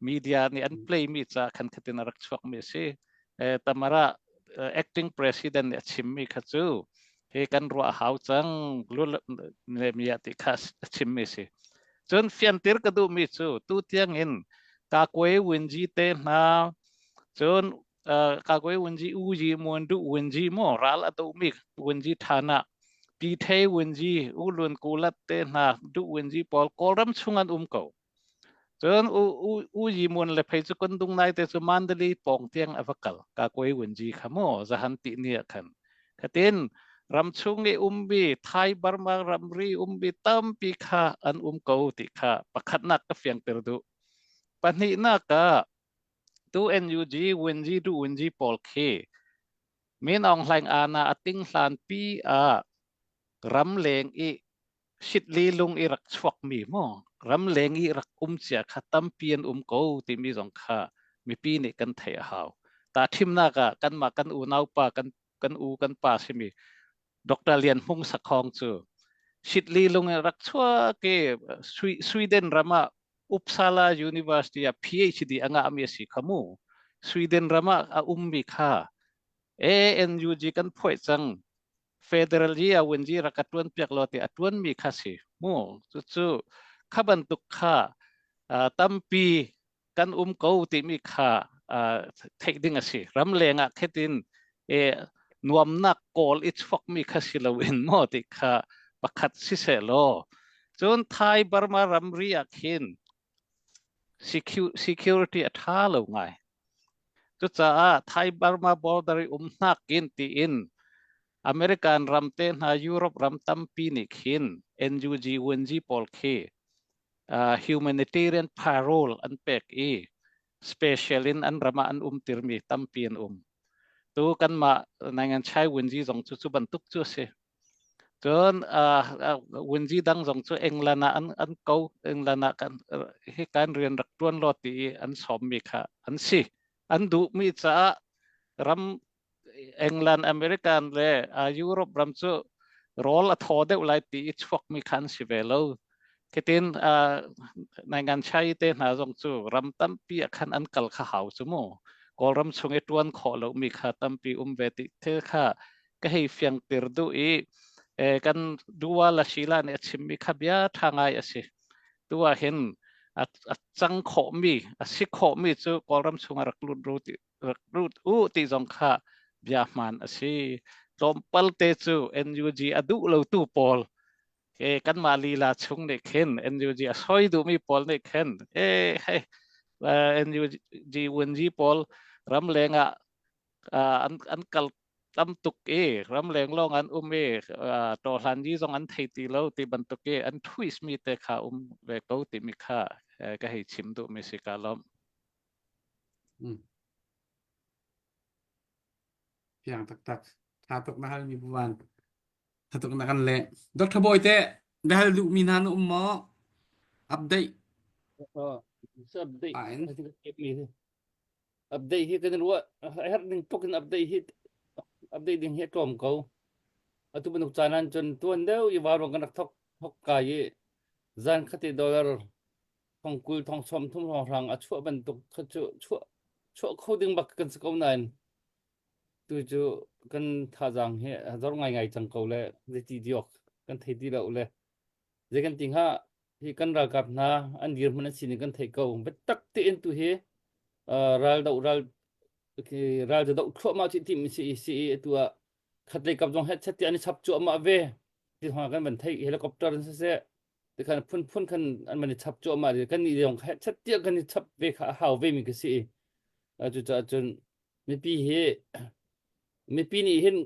media nih an play mi ca khan khatin a rak chuak mi si tamara acting president nih a chim mi kha cu hi kan ruah hau cang le mi ti kha a chim mi si cun fiantir ka duh mi cu tu tiang in ka kwe winji te hna cun ka kwe winji u ji muan du winji mo ral a do mi winji thana pi the winji u lun kulat te hna du winji pawl kawlram chung an um ko Cun U U U Yi Mun le phei cu kan dung nai te cu Mandalay pawng tiang a va kal. Ka koi wunji kha mu zahan ti ni ah khan. Khatin ramchung i ummi Thai Burma ramri ummi tampi kha an um ko ti kha pakhatnak ka fiangter duh. Pahnihnak ah tu NUG Wunji du Wunji pawl khi Min Aung Hlaing ana a ting hlan pi ah ramleng i sitli lung i rak chuakmi maw ramleng i rak um cia kha tampi an um ko timi zong kha mipi nih kan theih a hau. Ta thimnak ah kanmah kan unaupa kan kan u kan pa simi Dr. Lian Hmung Sakhong cu sitli lung in rak chuak i Sweden ram ah Uppsala University ah PhD a ngahmi a si kha mu. Sweden ram ah a ummi kha ANUG kan phuai cang federal yi a win ji rak ka tuan piak lo ti a tuan mi kha si mu cucu kha bantuk kha tampi kan um ko ti mi kha theih ding a si ramleng ah khetin e nuamnak kawl i chuak mi kha si lo in mo ti kha pakhat si se law cun Thai Burma ramri ah khin security a tha lo ngai Cucaah Thai Burma border i um hnakin tiin American ram te hna Europe ram tampi nih khin NUG UNG pawl khi uh, humanitarian parole an pek i special in an ram ah an um tirmi tampi an um. Tu kanmah Nangan Chai Wunji zong cu cu bantuk cu a si. Cun wunzi dang zong cu England ah an an ko England ah kan hi kan rian rak ṭuan law ti i an sawmmi kha an si. An duhmi caah ram England, American le Europe ram cu rawl a thaw deuh lai ti i chuakmi kha an si ve lo. Khitin naingan chai te hna zong cu ram tampi ah khan an kal kha hau cu mu. Kawlram chung i ṭuan khawh lomi kha tampi um ve ti thil kha ka hei fiangter duh i kan duwa la shila nih a chimmi kha bia ṭha ngai a si. Tu ah hin a cang khawhmi, a si khawhmi cu Kawlram chungah rak lut ru ti rak lut u ti zong kha bia hmaan a si. Tlawmpal te cu NUG a duh lotu pawl e kanmah lila chung nih khin NUG a soi duhmi pawl nih khin e hei NUG UNG pawl ramleng ah an an kal tam tuk i ramleng lawng an um i tawhlan yi zong an thei ti lo ti bantuk i an twist mi te kha um ve ko timi kha ka hei chim duh mi si ka lawm. Mm. Fiang taktak. Tha tuk na hal mi buan. Tha tuk na kan le. Dr. Boy te biahal duh mi hna na um maw? Update. Oh, update. Ah, in. Update hi kan ruah a herh ning tuk in update hi update ding hi a tlawm ko. Atu bantuk caan ah cun tuan deuh i vauruang kan rak thok thok kai i zan khati dollar thong 20 thong 30 hrawnghrang a chuah bantuk kha cu chuah chuah kho ding bak kan si ko nain tu cu kan thazaang hi a zor ngaingai cang ko le zeiti diok kan thei ti lo le zei kan ti hnga hi kan ralkap hna an dirhmun an sining kan theih ko biatak tein tu hi ral do ral ral do thluahmah chi tim si si tu ah khatlei kap zong het ti an i chap cuahmah ve ti hna kan van theih helicopter an siseh ti khan phun phun khan an van i chap cuahmah kan nih zong het tiah kan i chap ve kha a hau ve mi ka si cucaah cun mipi hi mipi nih hin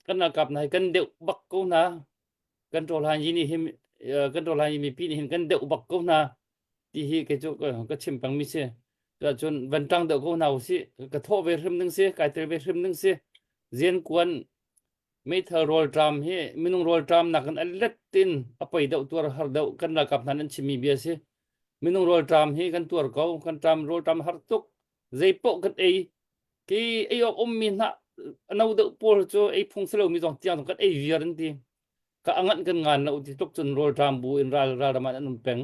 kan ralkap hna hi kan deuh bak ko hna kan ṭawlhan yi nih hin kan ṭawlhan yi mipi nih hin kan deuh bak ko hna ti hi kei cu ka chim pengmi si. Cun van ṭang deuh ko hna usih. Ka thawh ve hrim ding si, kai tel ve hrim ding si. Zian kuan meithal rawlṭam hi minung rawlṭam nakin a let in a poi deuh tuar har deuh kan ralkap hna an chimmi bia si. Minung rawlṭam hi kan tuar ko, kan ṭam rawlṭam har tuk. Zei paoh kan ei. Ki ei awk ummi hna no deuh pawl cu ei phung si lomi zong tiang zong kan ei viar an ti. Ka anganh kan ngan lo ti tluk cun rawlṭam bu in ral ralram ah an um peng.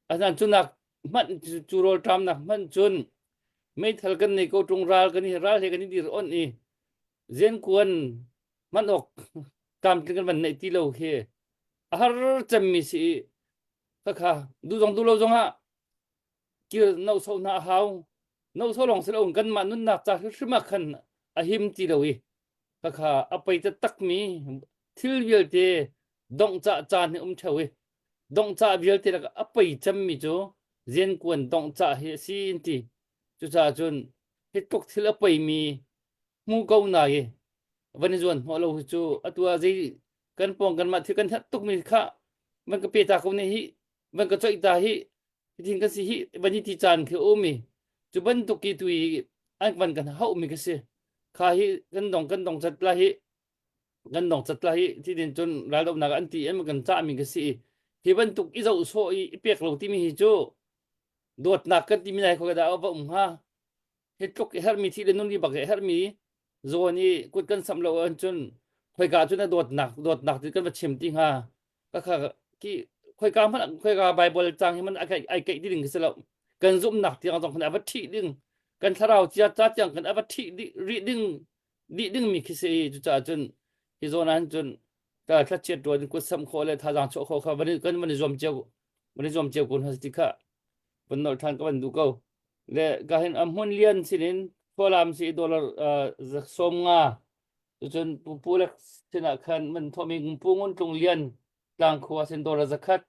Asinain cunak hmanh cu rawlṭamnak hmanh cun meithal kan nei ko ṭung ral kan i ral he kan i dir on i zenkuan hman awk tlamtling kan van neih ti lo khi a har cemmi si i khakha duh zong duh lo zongah kir no so hna a hau no so lawng si lo kanmah nunnak ca hrimhrim ah khan a him ti lo i khakha a pei takmi thil vialte donghcah caan hi um theo i donghcah vialte lakah a pei cemmi cu zenkuan donghcah hi a si an ti cucaah cun hi tluk thil a peimi hmu ko na i van i zuan hnawh lo hi cu atu ah zei kan pawng kanmah thil kan herh tukmi kha van ka pe ta ko ne hi van ka coih ta hi hitin kan si hi van i ti caan khi um i cu bantuk i tu i an van kan hauh mi ka si kha hi kan dong kan dong cat la hi kan dong cat la hi ti din cun raldohnak an ti an kan cah mi ka si i hi bantuk i zoh sawh i i pek lo timi hi cu dawtnak kan timi nai khoi dah va um hnga hi tluk i herhmi thi le nun ri bak i herhmi zawn i kut kan samh lo ahcun khoika cun a dawtnak dawtnak ti kan va chim ti hnga ka kha ki khoika hmanh khoika Bible cang hi man ai keih ti ding khi si lo kan zumhnak tiang zong khan a va ṭhih ding kan thlarau cia ca tiang kan a va ṭhih rih ding dih ding mi khi si cucaah cun hi zawn ah cun ka thlachiat ruan kut samh khawh le thazaang chuah khawh kha van kan van i zuam cio van i zuam cio ko hna ti kha van nolh ṭhan ka van duh ko Le ka hin a hmun lian sinin Khualam si dollar 50 cucun Pu Pu le sinah khan man thawhmi Pu Ngun Tlung Lian tlangkhua sin dollar 100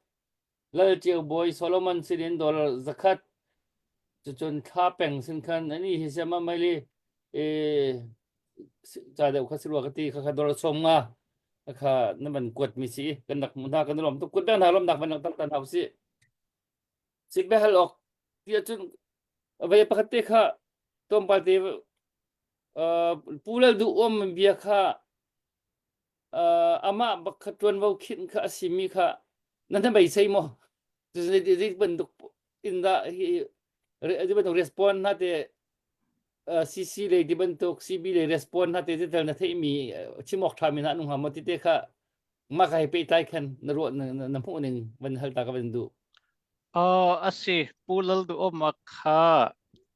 Lal Ceu Bawi Solomon sinin dollar 100 cucun Thla Peng sin khan ani hi siama maili e ca deuh kha si rua ka ti kha kha dollar 50 kha na van kuat mi si kan rak hmuh hna kan lawm tuk kut beng hna lawmnak van lang tan hau si Sik biahal awk ti ahcun vei pakhat te kha tlawmpal te Pu Lal Duh Uam bia kha amah bak kha ṭuanvo khinh kha a simi kha nan na beisei maw? Zei bantuk in dah hi zei bantuk respond hna te CC lei ti bantuk CB lei respond hna te tel na theihmi chim awk ṭhami hna an um hnga maw ti te kha mah ka hei pehtlai khan na ruah na hmuh ning van hal ta ka van duh. Uh, asi Pu Lal Duhoma kha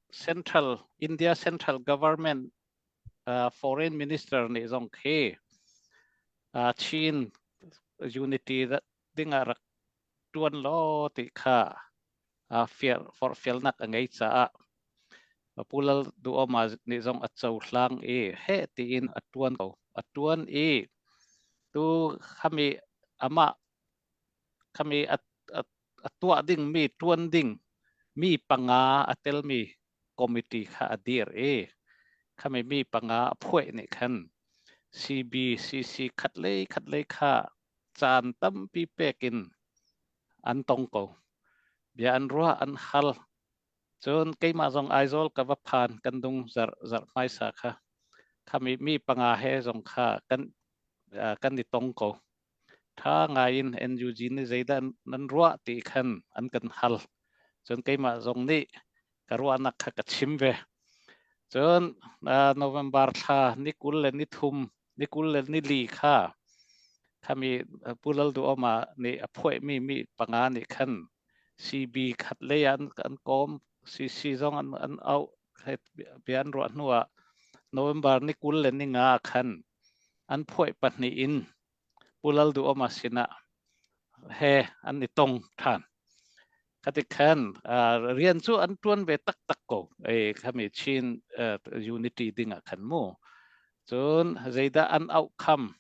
Central India Central Government uh, Foreign Minister nih zong khi uh, Chin Unity ding ah rak tuan lo ti kha forhfialnak a ngei caah Pu Lal Duhoma nih zong a cohlang i heh tiin a ṭuan ko. A ṭuan i tu khami amah khami a, a, a tuah dingmi ṭuan ding mi panga a telmi committee kha a dir i khami mi panga a phuaih nih khan CBCC khat lei khat lei kha caan tampi pek in an tong ko. Bia an ruah, an hal. Cun keimah zong Aizawl ka va phan kan dung zarh zarh hmaisa kha. Khami mi panga he zong kha kan kan i tong ko. Tha ngai in NUG nih zeidah nan ruah ti khan an kan hal. Cun keimah zong nih ka ruahnak kha ka chim ve. Cun November thla ni 20 le ni thum ni 24 kha khami Pu Lal Duhoma nih a phuaihmi mi panga nih khan CB khat lei ah an kawm CC zong an an auh bia an ruah hnu ah November ni 25 khan an phuaih pahnih in Pu Lal Duhoma sinah he an i tong ṭhan. Khati khan rian cu an ṭuan ve taktak ko. Ei khami Chin unity ding ah khan mu. Cun zeidah an auh kham,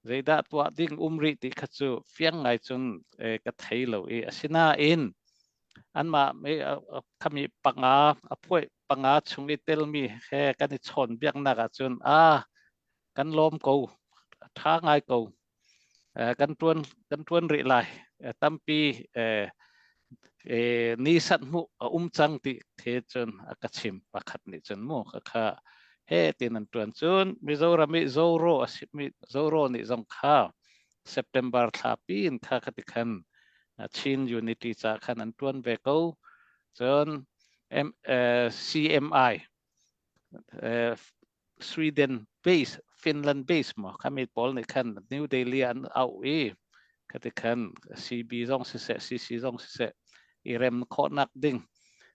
zeidah tuah ding um rih ti kha cu fiang ngai cun ka thei lo i asinain anmah khami panga a phuai panga chung i telmi he kan i chawn biaknak ahcun a kan lawm ko a ṭha ngai ko kan ṭuan kan ṭuan rih lai tampi. E, ni sat hmuh a um cang ti the cun a ka chim pakhat nih cun mu ka kha he tin an tuan cun Mizoram i Zoro a si mi Zoro nih zong kha September thla pin kha khati khan Chin Unity ca khan an tuan ve ko cun M, eh, CMI eh, Sweden base Finland base maw khami pawl nih khan New Delhi an auh i khati khan CB zong siseh CC zong siseh i rem khawhnak ding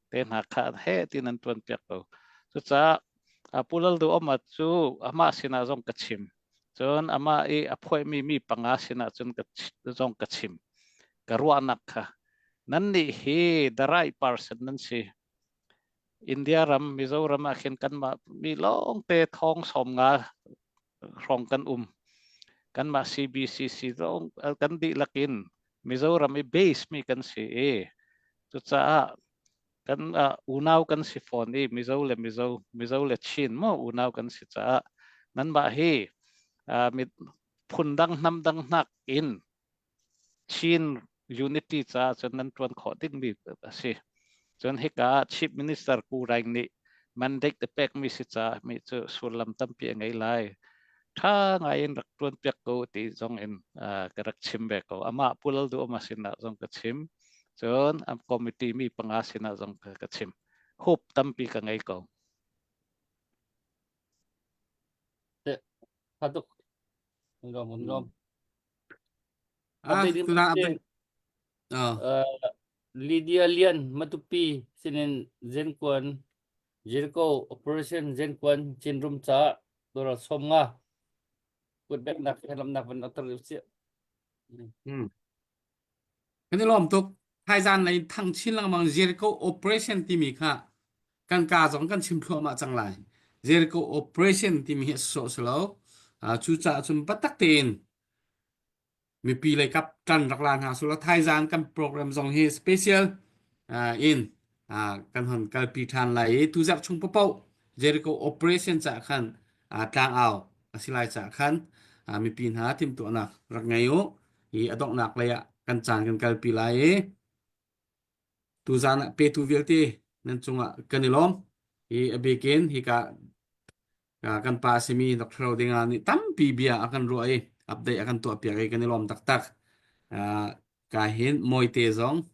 te hna kha he tin an tuan piak ko cucaah Pu Lal Duhoma cu amah sinah zong ka chim cun amah i a phuaimi mi panga sinah cun ka zong ka chim ka ruahnak kha nan nih hi the right person nan si India ram Mizoram ah khin kanmah mi lawngte thong 50 hrawng kan um. Kanmah CBCC zong kan dihlak in Mizoram i base mi kan si i cucaah kan uh, unau kan si fawn i Mizo le Mizo, Mizo le Chin mo unau kan si caah nanmah hi uh, phundang hnam dang hnak in Chin unity caah cun nan ṭuan khawh dingmi a si. Cun hika ah Chief Minister Ku Raing nih mandate a pekmi si caah mi cu sullam tampi a ngei lai. Ṭha ngai in rak ṭuan piak ko ti zong in ka rak chim ve ko. Amah Pu Lal Duhoma sinah zong ka chim. Cun a committee mi panga sinah zong ka chim. Hope tampi ka ngei ko. Tha tuk. Rom rom. Ah, tuna update. Oh. Uh, Lydia Lian Matupi sinin Zenkuan Jericho Operation Zenkuan Chinrum ca dollar 50 kut beknak helamnak van atar si. Hmm. Kan i lawm tuk. Thaizan lei thang chin lengmang Jericho Operation timi kha kan ka zong kan chim thluahmah cang lai. Jericho Operation timi hi a sawh si lo. Uh, cucaah cun biatak tein mipi lei kap ṭan rak la hna sulaw thaizan kan program zong hi special uh, in uh, kan hon kalpi ṭhan lai i tuzarh chung paoh Jericho operation caah khan uh, tlangau a si lai caah khan uh, mipi hna timhtuahnak rak ngei u i a donghnak lei ah kan caan kan kalpi lai i tuzan ah petu vialte nan cungah kan i lawm i a bikin hika kan pa a simi Dr. Rodinga nih tampi bia a kan ruah i update a kan tuahpiak i kan i lawm taktak. Ka hin Mawite zong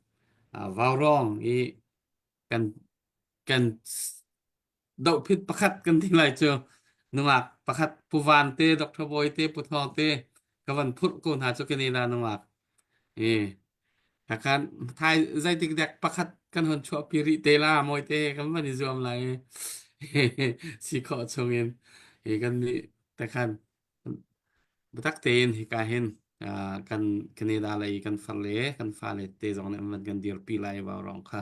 Vaurawng i kan kan dohphit pakhat kan ti lai cu nungak pakhat Pu Van te Dr. Bawi te Pu Thawng te ka van phurh ko hna cu Canada nungak. I Hakhan thai zeitik dek pakhat kan hon chuahpi rih te la mawite kan van i zuam lai si khawh chungin hi kan nih tekhan biatak tein hika hin kan Canada lei kan farle kan fale te zong nih an van kan dirpi lai vau rong kha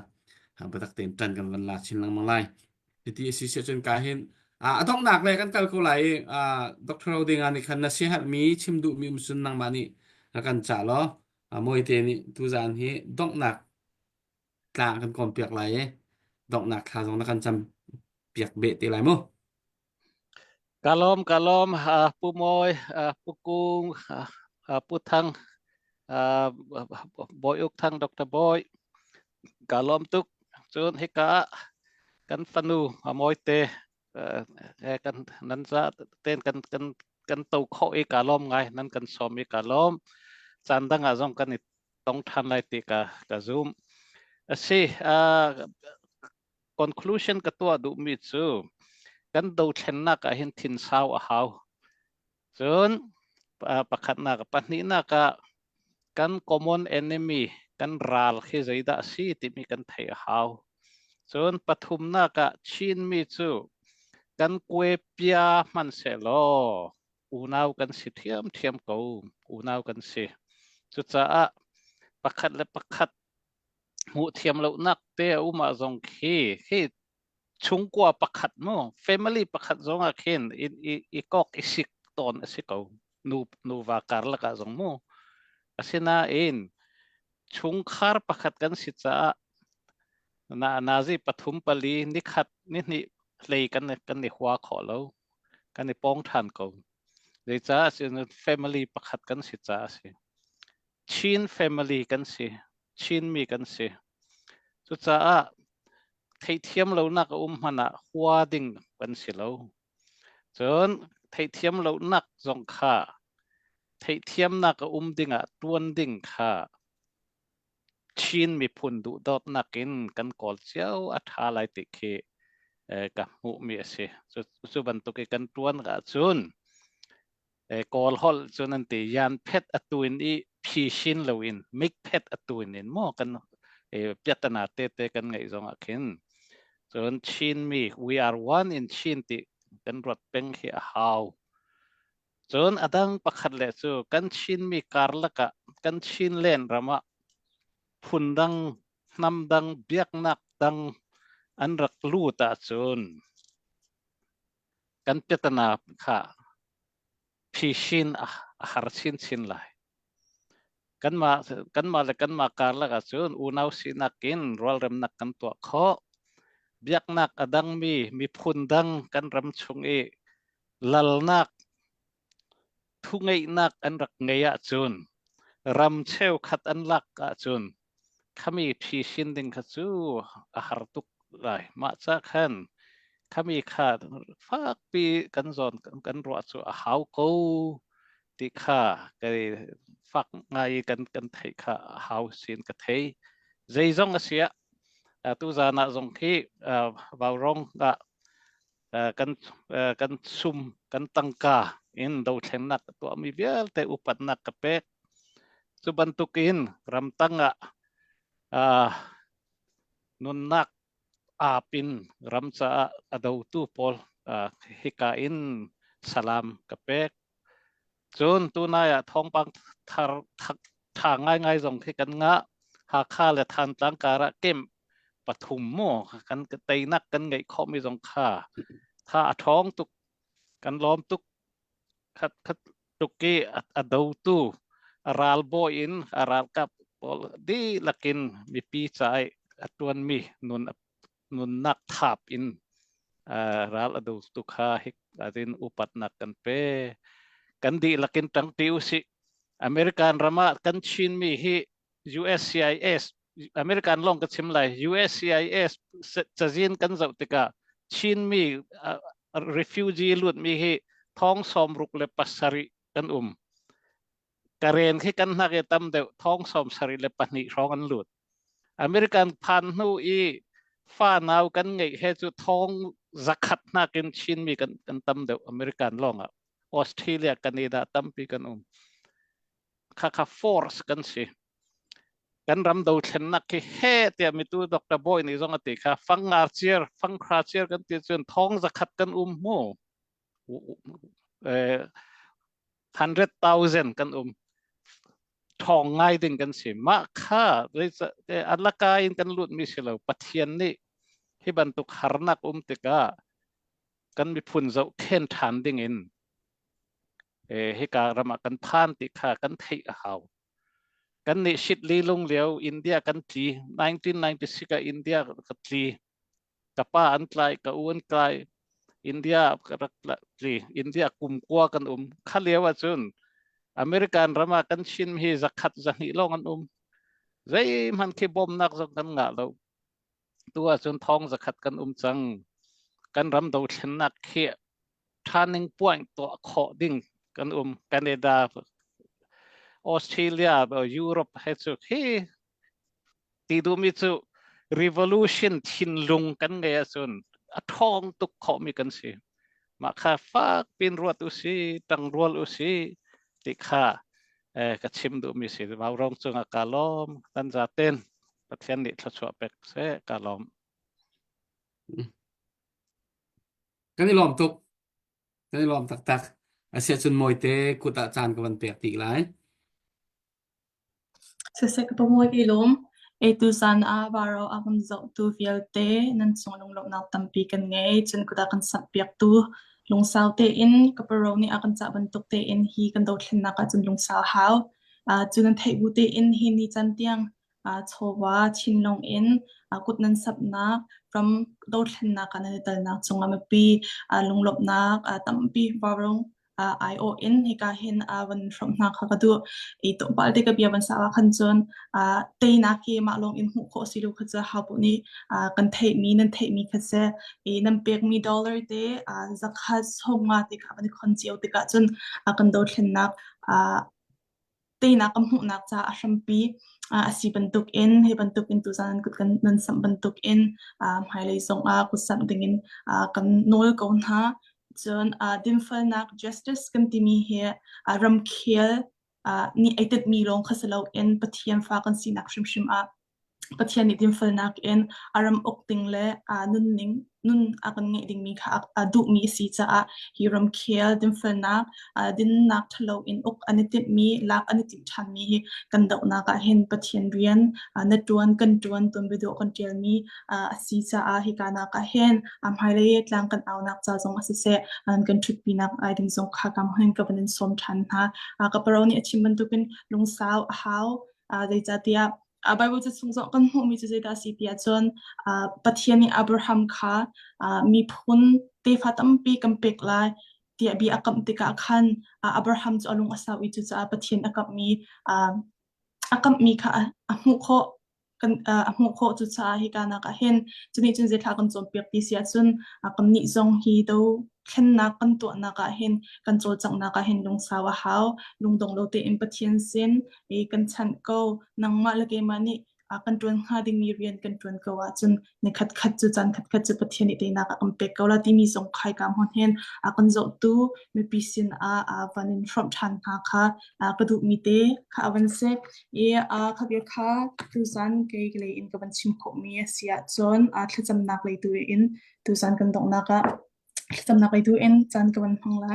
biatak tein ṭan kan van la chin lengmang lai. Hiti a si si ahcun ka hin a donghnak le kan kal ko lai i Dr. Rodinga nih khan na siaherhmi chim duhmi um cun nangmah nih na kan cah law Mawite nih tuzaan hi donghnak tla kan kawm piak lai i donghnak thla zong na kan cam piak beh te lai mu. Ka lawm, ka lawm, uh, Pu Mawi, uh, Pu Kung, uh, uh, Pu Thang, uh, Bawi Uk Thang, Dr. Bawi. Ka lawm tuk. Cun hika ah kan fanu a Mawite uh, kan nan za ten kan kan kan to khawh i ka lawm ngai nan kan sawm i ka lawm. Caan dang ah zong kan i tong ṭhan lai ti ka ka zum. Asi, uh, conclusion ka tuah duhmi cu kan dothlennak ah hin thinsau a hau. Cun pakhatnak pahnihnak ah kan common enemy kan ral khi zeidah a si timi kan theih a hau. Cun pathumnak ah Chinmi cu kan kuepia hmanhsehlaw unau kan si ṭhiamṭhiam ko unau kan si. Cucaah pakhat le pakhat hmuh thiam lonak te a um ah zong khi khi chungkua pakhat mu family pakhat zong ah khin i, i, i kok i sik tawn a si ko nu nuva karlak ah zong mu asinain chungkhar pakhat kan si caah na nazi pathum pali nikhat ni hnih hlei kan kan i hua khawh lo kan i pong ṭhan ko zeicah family pakhat kan si caah a si Chin family kan si Chinmi kan si. Cucaah theihthiam lonak a um hmanh ah hua ding kan si lo. Cun theihthiam lonak zong kha theihthiamnak a um dingah ṭuan ding kha Chin miphun duhdawtnak in kan kawl cio a ṭha lai ti khi ka hmuhmi a si. Cu, cu bantuk i kan ṭuan ahcun Kawl holh cun an ti yan phet a tuin i phi shin loin mik phet a tuin in maw kan piatana te te kan ngeih zong ah khin cun Chinmi we are one in Chin ti kan ruat peng hi a hau. Cun a dang pakhat le cu kan Chinmi karlak ah kan Chinland ram ah phundang hnam dang biaknak dang an rak lut ahcun kan piatana kha phishin a har chinchin lai. Kanmah kanmah le kanmah karlak ahcun unau sinak in rualremnak kan tuah khawh. Biaknak a dangmi miphun dang kan ram chung i lalnak Thungeihnak an rak ngei ahcun ram cheukhat an lak ahcun khami phisin ding kha cu a har tuk lai. Mah ca khan khami kha fakpi kan zawn kan ruah cu a hau ko ti kha kai fak ngai kan kan theih kha a hau sin ka thei. Zeizong a si ah tuzan ah zong khi Vaurawng ah kan kan sum kan tangka in dothlennak ka tuahmi vialte upatnak ka pek cu bantukin ramtang ah nunnak aap in ram caah a dotu pawl hika in salam ka pek Cun tunai ah thawngpang thar tha ngaingai zong khi kan ngah. Hakha le Thantlang kar ah camp pathum mu kan teinak kan ngeih khawhmi zong kha tha a ṭhawng tuk kan lawm tuk khat khat tuk i a dotu a ralbawi in a ralkap pawl dihlak in mipi ca i a ṭuanmi nun a nunnak thap in ral a dotu kha hik azin upatnak kan pe kan dihlak in ṭangṭi usih American ram ah kan Chinmi hi USCIS American lawng ka chim lai USCIS cazin kan zoh tikah Chinmi refugee lutmi hi thong 67 kan um Karen khi kan hnak i tam deuh thong 72 hrawng an lut. American phan hnu i fa nau kan ngeih he cu thong zakhat nakin Chinmi kan, kan tam deuh American lawng ah. Australia, Canada tampi kan um. Khakha force kan si. Kan ram dothlennak khi he tiah mitu Dr. Boy nih zong a ti kha fangar chiar, fanghra chiar kan ti cun thong zakhat kan um mu. Eh, 100,000 kan um ṭhawng ngai ding kan si mah kha alaka in kan lut mi si lo Pathian nih hi bantuk harnak um tikah kan miphun zoh khen ṭhan ding in hika ram ah kan phan ti kha kan theih a hau kan nih shit li lung lio India kan tli 1996 ah India ka tli ka pa an tlai ka u an tlai India ka rak tli India kum kua kan um kha lio ahcun American ram ah kan Chin hi zakhat zahnih lawng an um zeihmanh khi bawmnak zong kan ngah lo tu ahcun thong zakhat kan um cang kan ram dothlennak khi turning point tuah khawh ding kan um Canada Australia Europe he cu khi Ti duhmi cu revolution thinlung kan ngei ahcun a ṭhawng tuk khawhmi kan si. Mah kha fak pin ruat usi, ṭangrual usi ti kha eh, ka chim duhmi si. Vaurawng cungah kaa lawm. Kan zaten Pathian nih thluachuah pek seh kaa lawm. Kan i lawm tuk. Kan i lawm taktak. Asiahcun Mawite kut ah caan ka van pek dih lai. Siseh ka pawmawi ka i lawm. Tuzaan ah Varo a kan zohtu vialte nan cung lunglawmhnak tampi kan ngei. Cun kut a kan samhpiaktu lungsau tein ka paro nih a kan cah bantuk tein hi kan dothlennak ahcun lungsau a hau. Cu nan theih bu tein hi ni can tiang chawva thinlung in kut nan samhnak ram dothlennak ah nan i telnak cungah mipi lunglawmhnak tampi Varo. aiawh in hika hin van hrawmh hna kha ka duh. I tlawmpal te ka bia van sau ah khan cun teinak hi mah lawng in hmuh khawh a si lo kha cu hopoh nih kan theihmi nan theihmi kha si. I nan pekmi dollar te zakhat sawmnga te kha van i khon cio tikah cun kan dothlennak teinak kan hmuhnak caah a hrampi a si bantukin hi bantukin tuzan kut kan nan samh bantukin hmailei zongah kut samh dingin kan nawl ko hna. Cun dinfelnak justice kan timi hi ramkhel nih ai tinhmi lawng kha si loin Pathian fa kan sinak hrimhrim ah Pathian nih dinfelnak in a ram uk ding le nunning nun a kan ngeih dingmi kha a duhmi a si caah hi ramkhel dinfelnak dinnak ṭhalo in uk an i timhmi lak an i timh ṭhanmi hi kan dohnak ah hin Pathian rian na ṭuan kan ṭuan tuanbia kan ṭialmi a si caah hika nak ah hin hmailei tlang kan aunak ca zong a siseh an kan ṭhutpinak ai ding zong kha kam hin ka van in sawm ṭhan hna. Ka paro nih a chim bantukin lungsau a hau zeicahtiah Bible ca chung zong kan hmuhmi cu zeidah a si ti ahcun Pathian nih Abraham kha miphun tefa tampi kan pek lai tiah bia a kamh tikah khan Abraham cu a lung a sau i cucaah Pathian a kamhmi a kamhmi kha a hmuh khawh kan a hmuh khawh cucaah hika nak ah hin cunih cun zeithla kan cawnpiak ti si ahcun kannih zong hi do thlennak kan tuahnak ah hin kan cawlcanghnak ah hin lungsau a hau lungdong lo tein Pathian sin i kan chanh ko nangmah le keimah nih kan ṭuan hnga dingmi rian kan ṭuan ko ahcun ni khatkhat cu caan khatkhat cu Pathian nih teinak a kan pek ko la timi zong khai ka hmun hin a kan zohtu mipi sin ah van in hrawmh ṭhan hna kha ka duhmi te kha a van si i kha bia kha tuzan kei lei in ka van chim khawhmi a si ahcun thlacamnak lei tu in tuzan kan donghnak ah thlacamnak lei tu in caan ka van hmang la.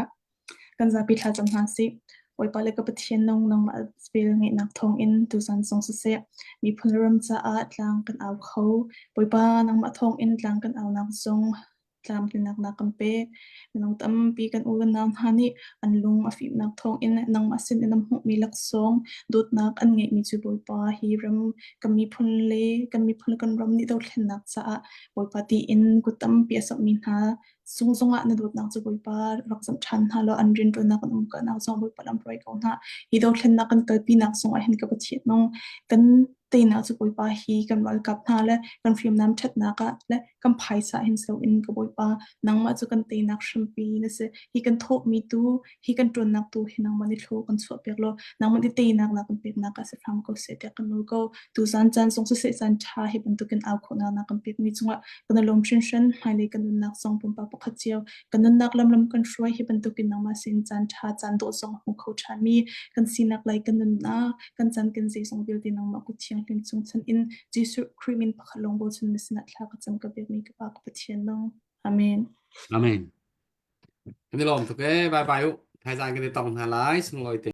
Kan zapi thlacam hna sih. Bawipa le ka Pathian nung nangmah vel ngeihnak thawngin tuzan zong siseh, miphun le ram caah tlang kan au kho. Bawipa nangmah thawngin tlang kan aunak zong tlamtlinnak na kan pek. Minung tampi kan u kan nau hna nih an lung a fimnak thawngin nangmah sin in an hmuhmi laksawng dawtnak an ngeihmi cu Bawipa hi ram kan miphun le kan miphun le kan ram nih dothlennak caah Bawipa tiin kut tampi a samhmi hna Sung zongah na dawtnak cu Bawipa rak zamh ṭhan hna law an rianṭuannak an umkalnak zong Bawipa lam hruai ko hna. Hi dothlennak kan kalpinak zongah hin ka Pathian nung kan teinak cu Bawipa hi kan ralkap hna le kan hriamnam ṭhatnak ah le kan phaisa hin si loin ka Bawipa nangmah cu kan teinak hrampi na si. Hi kan thawhmi tu hi kan ṭuannak tu hi nangmah nih thlaw kan chuahpiak law nangmah nih teinak na kan peknak ah si hram ko seh tiah kan nawl ko. Tuzan caan zong siseh caan ṭha hi bantukin au khawhnak na kan pekmi cungah kan i lawm hringhran. Hmailei kan nunnak zong pumpak pakhat cio kan nunnak lamlam kan hruai hi bantukin nangmah sin caan ṭha caan dawh zong a hmu kho ṭhanmi kan sinak lei kan nunnak kan caan kan zeizong vialte nangmah kut thianghlim chung chan in Jesuh Khrih min pakhat lawng bochan na sinah thla ka cam ka biakmi ka Pa ka Pathian nung. Amen. Amen. Kan i lawm tuk ee. Bye bye u. Thaizang kan i tong hna lai. Sunglawi te.